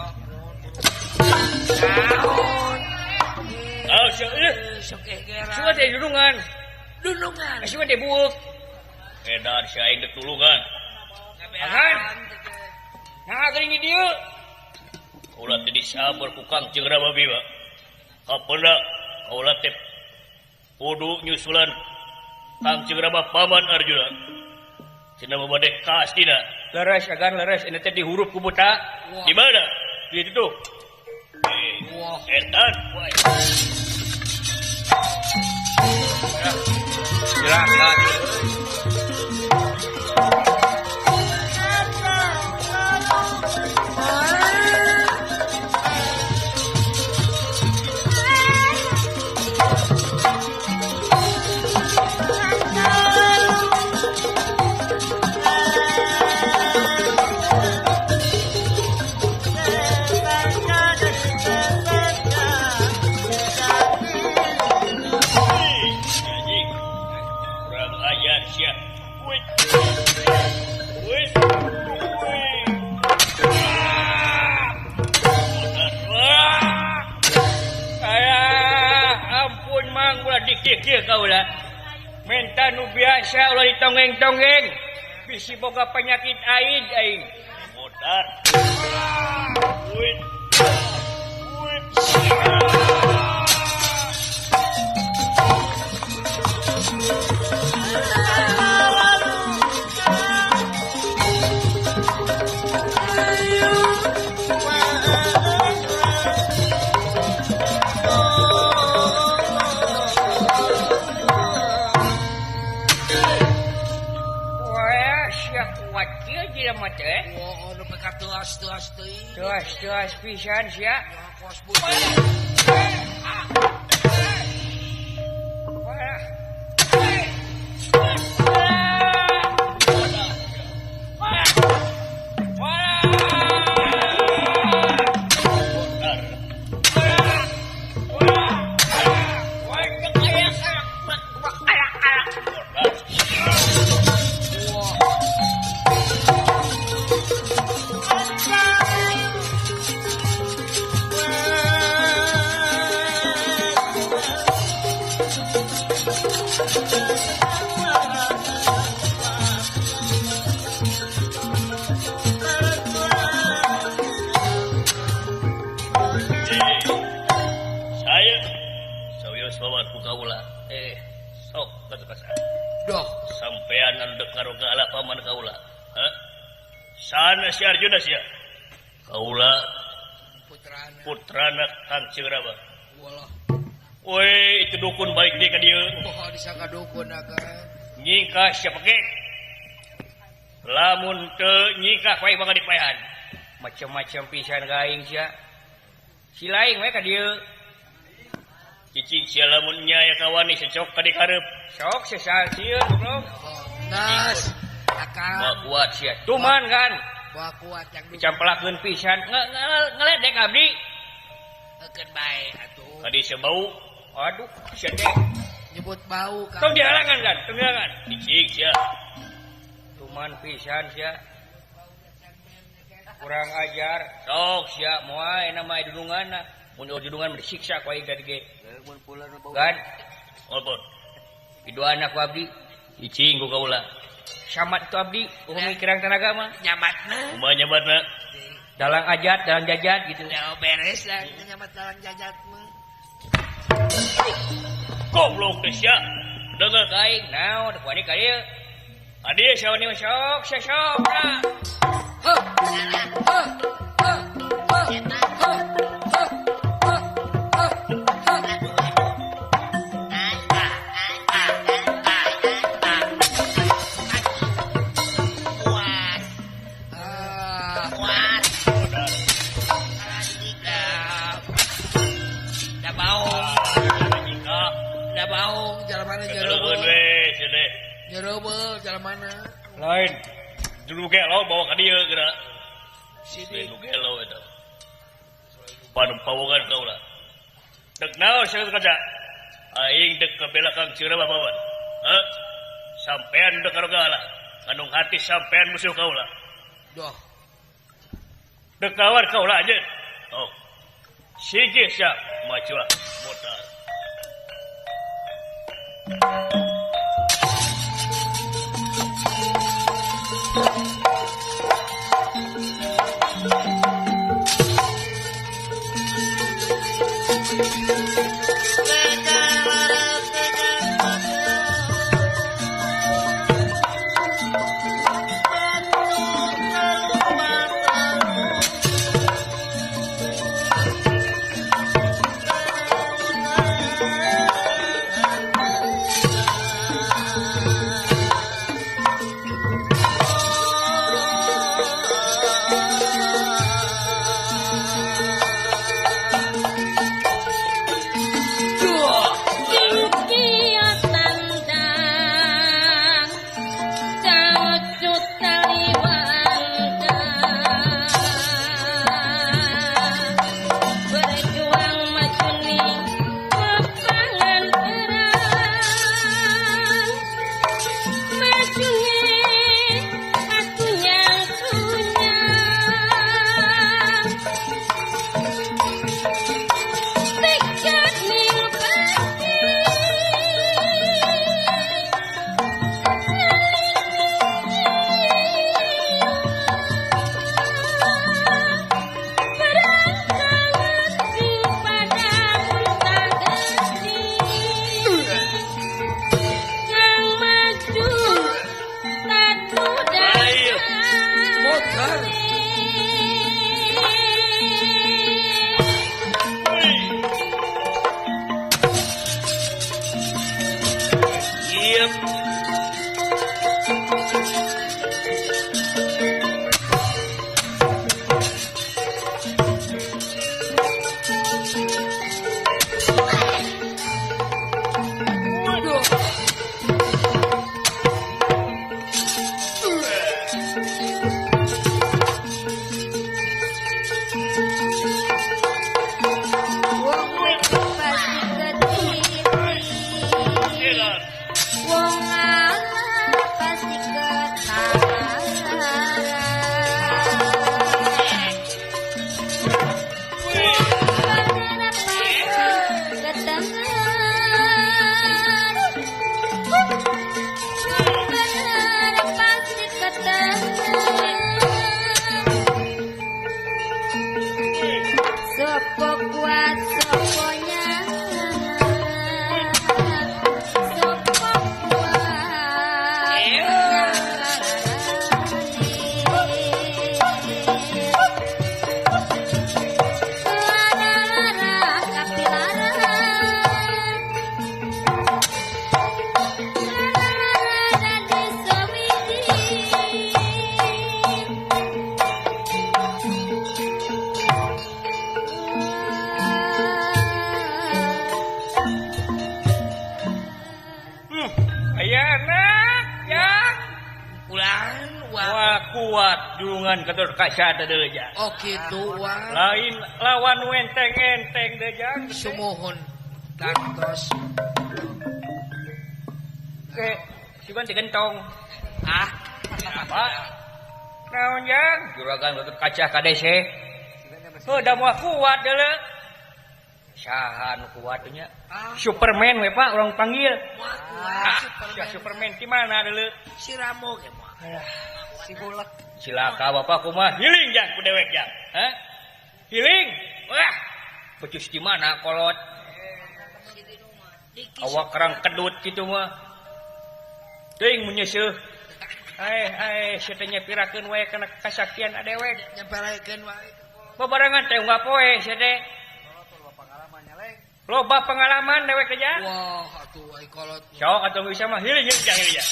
Oh, seueuh.
Sok gera.
Sugan teh dulungan.
Dulungan.
Sugan teh buuk. Edan si aing teh tulungan. Agan. Nah, geuning di dieu. Kaula teh disabar ku Kang Jeung Rama Bima. Kapeuna kaula teh kudu nyusulan Kang Jeung Rama Paman Arjuna. Cenah bade ka Astina. Leres agan leres ini teh dihurup ku buta. Di mana? Di ditu.
Wah,
edan. Silakan. Dikir kaula menta nu biasa ulah ditongeng-tongeng bisi boga penyakit aid aing modar. Wih. Wih. Tuas pisan sia. Geus bawa ku kaula. Sok kata
Doh,
sampean anu dek ngaroga ala paman kaula. Hah? Sana si Arjuna sia. Kaula
putrana.
Putrana Kang Cigraba.
Walah.
Woi, itu dukun baik dia ka dieu.
Oh, disangka dukun akan.
Nyingkah siapa ge? Lamun teu nyingkah wae bakal dipaehan.
Macam-macam pisan ka aing sia. Si lain we ka dieu.
Cicing sia lamun nya aya kawani secok ka dikareup.
Sok sesal sieun goblok.
Nas. Akang.
Bawa kuat sia. Tuman kan.
Bawa kuat yang
dicampelakeun pisan. Ngeledek abdi.
Heukeun bae atuh.
Kadi sia bau.
Aduh, sia teh
nyebut bau kan.
Tong dihalangan kan, tong dihalangan.
Cicing sia.
Tuman pisan sia. Kurang ajar. Sok sia moal enak mah dudunganna. Mun dudungan disiksa ku aing tadi ge. Kan?
Opo.
Piduana ku abdi.
Cicing ku kaula.
Samat tu abdi, umum kirang tenaga mah.
Nyamatna.
Kumaha nyamatna?
Dalang ajat, dalang jajat gitu.
Ya beres lah
nyamat dalang jajat mah.
Goblok teh sia. Deungeun
ka aing naon deuk wani ka dieu. Ka dieu sia wani sok sia sok.
Heuh. Heuh. Heuh. Heuh.
Lain dulu gelo bawa ka dieu geura. Sini nu gelo eta. Panu pawongan kaula. Dek naon sia kaca? Aing dek ka belakang Cirebon bawan. Heh. Sampean dek karoga ala. Kandung hati sampean musuh kaula.
Doh.
Dek kawar kaula anjeun. Oh. Siji sia maju motor.
Sopo kuat sopo nyaman.
Kuat julungan Gatot Kaca teh deui jang.
Oh kitu wah.
Lain lawan enteng-enteng deui jang.
Sumuhun tangtos.
Ke siban teh gentong.
Ah,
apa? Naon jang? Juragan Gatot Kaca ka dese. Heuh da moal kuat deuleu. Saha nu kuat nya? Superman we Pak urang panggil.
Moal kuat Superman.
Superman di mana deuleu?
Si Ramo ge moal.
Si bulek.
Cilaka bapak kumaha healing jang ku dewek jang. Hah? Healing. Wah. Becus di mana kolot? Awak kerang kedut kitu mah. Teuing mun nyeuseuh. Ai sia teh nyepirakeun wae kana kasaktian adewek.
Nyepelekeun wae.
Babarengan teh unggal poe sia teh. Loba pengalaman dewek teh jang.
Wah, atuh ai kolot.
Sok atuh bisa mah healing healing jang healing jang.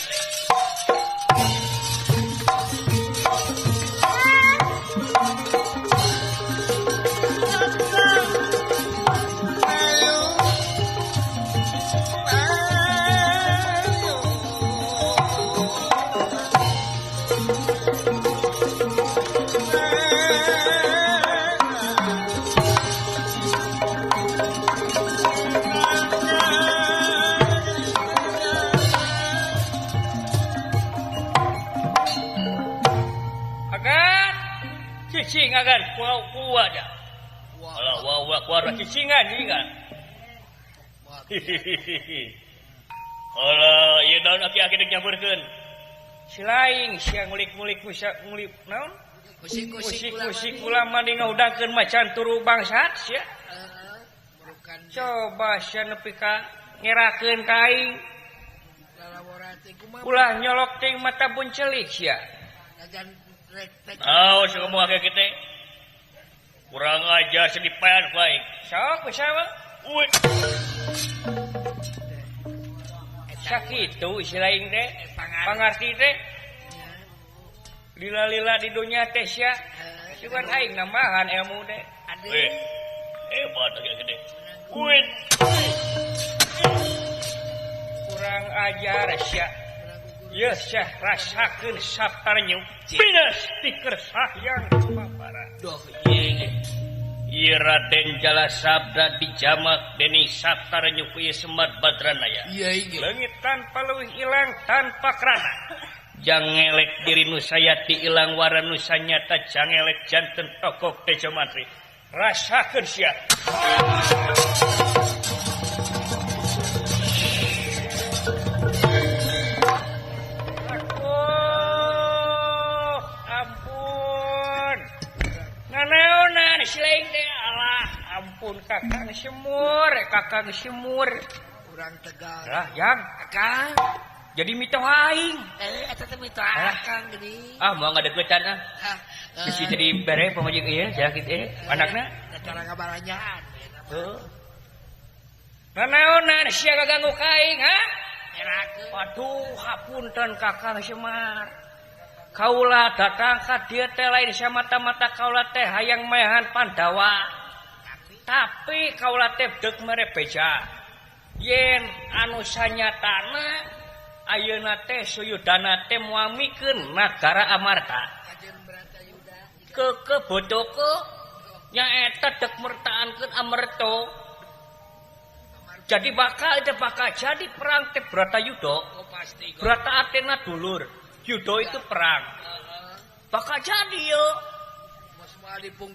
Cicing agan kuat dah. Alah wah kuat cicingan cicingan. Alah ieu naon aki-aki deuk nyampeurkeun. Silaing sia ngulik-ngulik ngulik naon? Musik-musik ulama di ngahudangkeun macan turu bangsat sia. Coba sia nepi ka ngerakeun ka aing. Ulah nyolok ting mata buncelik sia. Oh, semua kayak kita kurang aja sedipan baik. Sok bisa mah. Sakitu istilah aing teh, pangarti teh. Lila-lila di dunia teh sia. Cuman aing nambahan ilmu teh. Hebat kayak gede. Kurang ajar sia. Ye syah rasakeun saptarnyu. Pinus tiker sahyang papara. Doh ieu. Ieu Raden Jala Sabda dijamak dening saptarnyu ku ieu Semar Badranaya.
Iya ieu.
Leungit tanpa leuwih ilang tanpa krana. Jangelek diri nu sayati ilang wara nu sanyata jangelek janten tokok Tejo Mantri. Rasakeun sia. Ampun kakang semur
urang Tegal
lah jang
akang
jadi mitoh aing
eta teh mitoh akang geuning
ah moal ngadeukeutan ah bisi jadi bere pamajik ieu sakit ieu anakna
cara ngabaranjaan
heuh nanaonan sia ganggu ka aing ha
ngerakeun
waduh hapunten kakang Semar kaula datang ka dieu teh lain samata-mata kaula teh hayang maehan Pandawa. Tapi kaula teh deuk mere beja. Yen anu sanyatana ayeuna teh Suyudana teh moal mikeun nagara Amarta. Keke botoko nyaeta deuk mertaankeun Amarta. Jadi bakal teh bakal jadi perang teh Bratayuda.
Oh, pasti.
Brata Athena dulur. Yuda itu perang. Bakal jadi yo.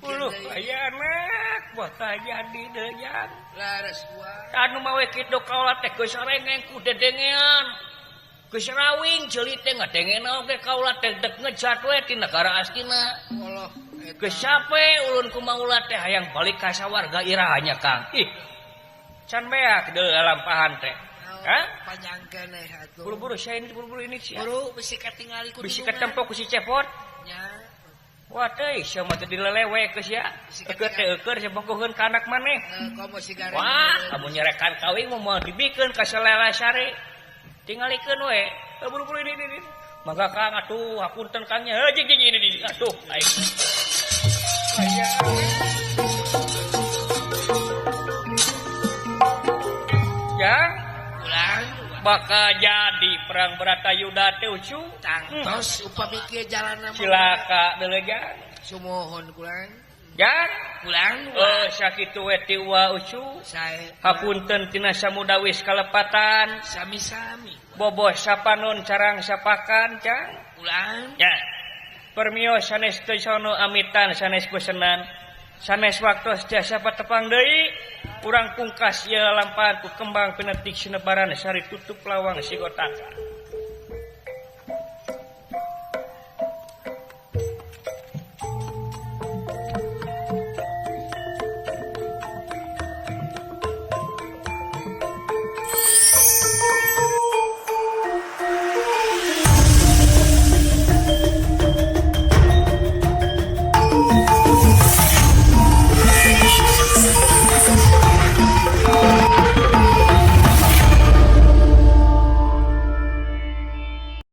Uluh aya anak bakal jadi deui jang.
Laras wae.
Anu mawe kitu kaula teh geus rengeng ku dedengean. Geus rawing jeuli teh ngadengena oge kaula teh dek ngejat we ti negara Astina.
Allah
geus sape ulun kumaula teh hayang balik ka sawarga irahanya Kang. Ih. Can beak deui lampahan teh. Hah?
Panjang keneh atuh.
Buru-buru sia ini buru-buru ini sia.
Buru bisi katingali ku
bisi katempo ku si Cepot.
Nya.
Wah teuy sia mah teh dilelewe geus sia. Eukeut teh eukeun sia bogoheun ka anak maneh.
Komo sigara.
Wah, kamu nyerekan kawin mah moal dibikeun ka Selela Sari. Tingalikeun we. Buru-buru ini ini. Mangga Kang atuh hapunten Kang nya. Heuh jing ini ini. Atuh aing. Aya. Jang
ulang
Bakal jadi perang Bratayuda teh Ucu.
Tangtos upami kieu jalanna mah.
Cilaka deuleu jang.
Sumohon kulang.
Jang.
Kulang.
Oh, sakitu we ti Wa Ucu.
Sae.
Hapunten tina samudawis kalepatan.
Sami-sami.
Boboh sapanon carang sapakan jang.
Kulang.
Ya. Permios sanes teu sono amitan sanes bosenan. Sanes waktos jasa patepang deui urang pungkas ieu lampahan ku kembang pinetik sinebaran sari tutup lawang sigotaka.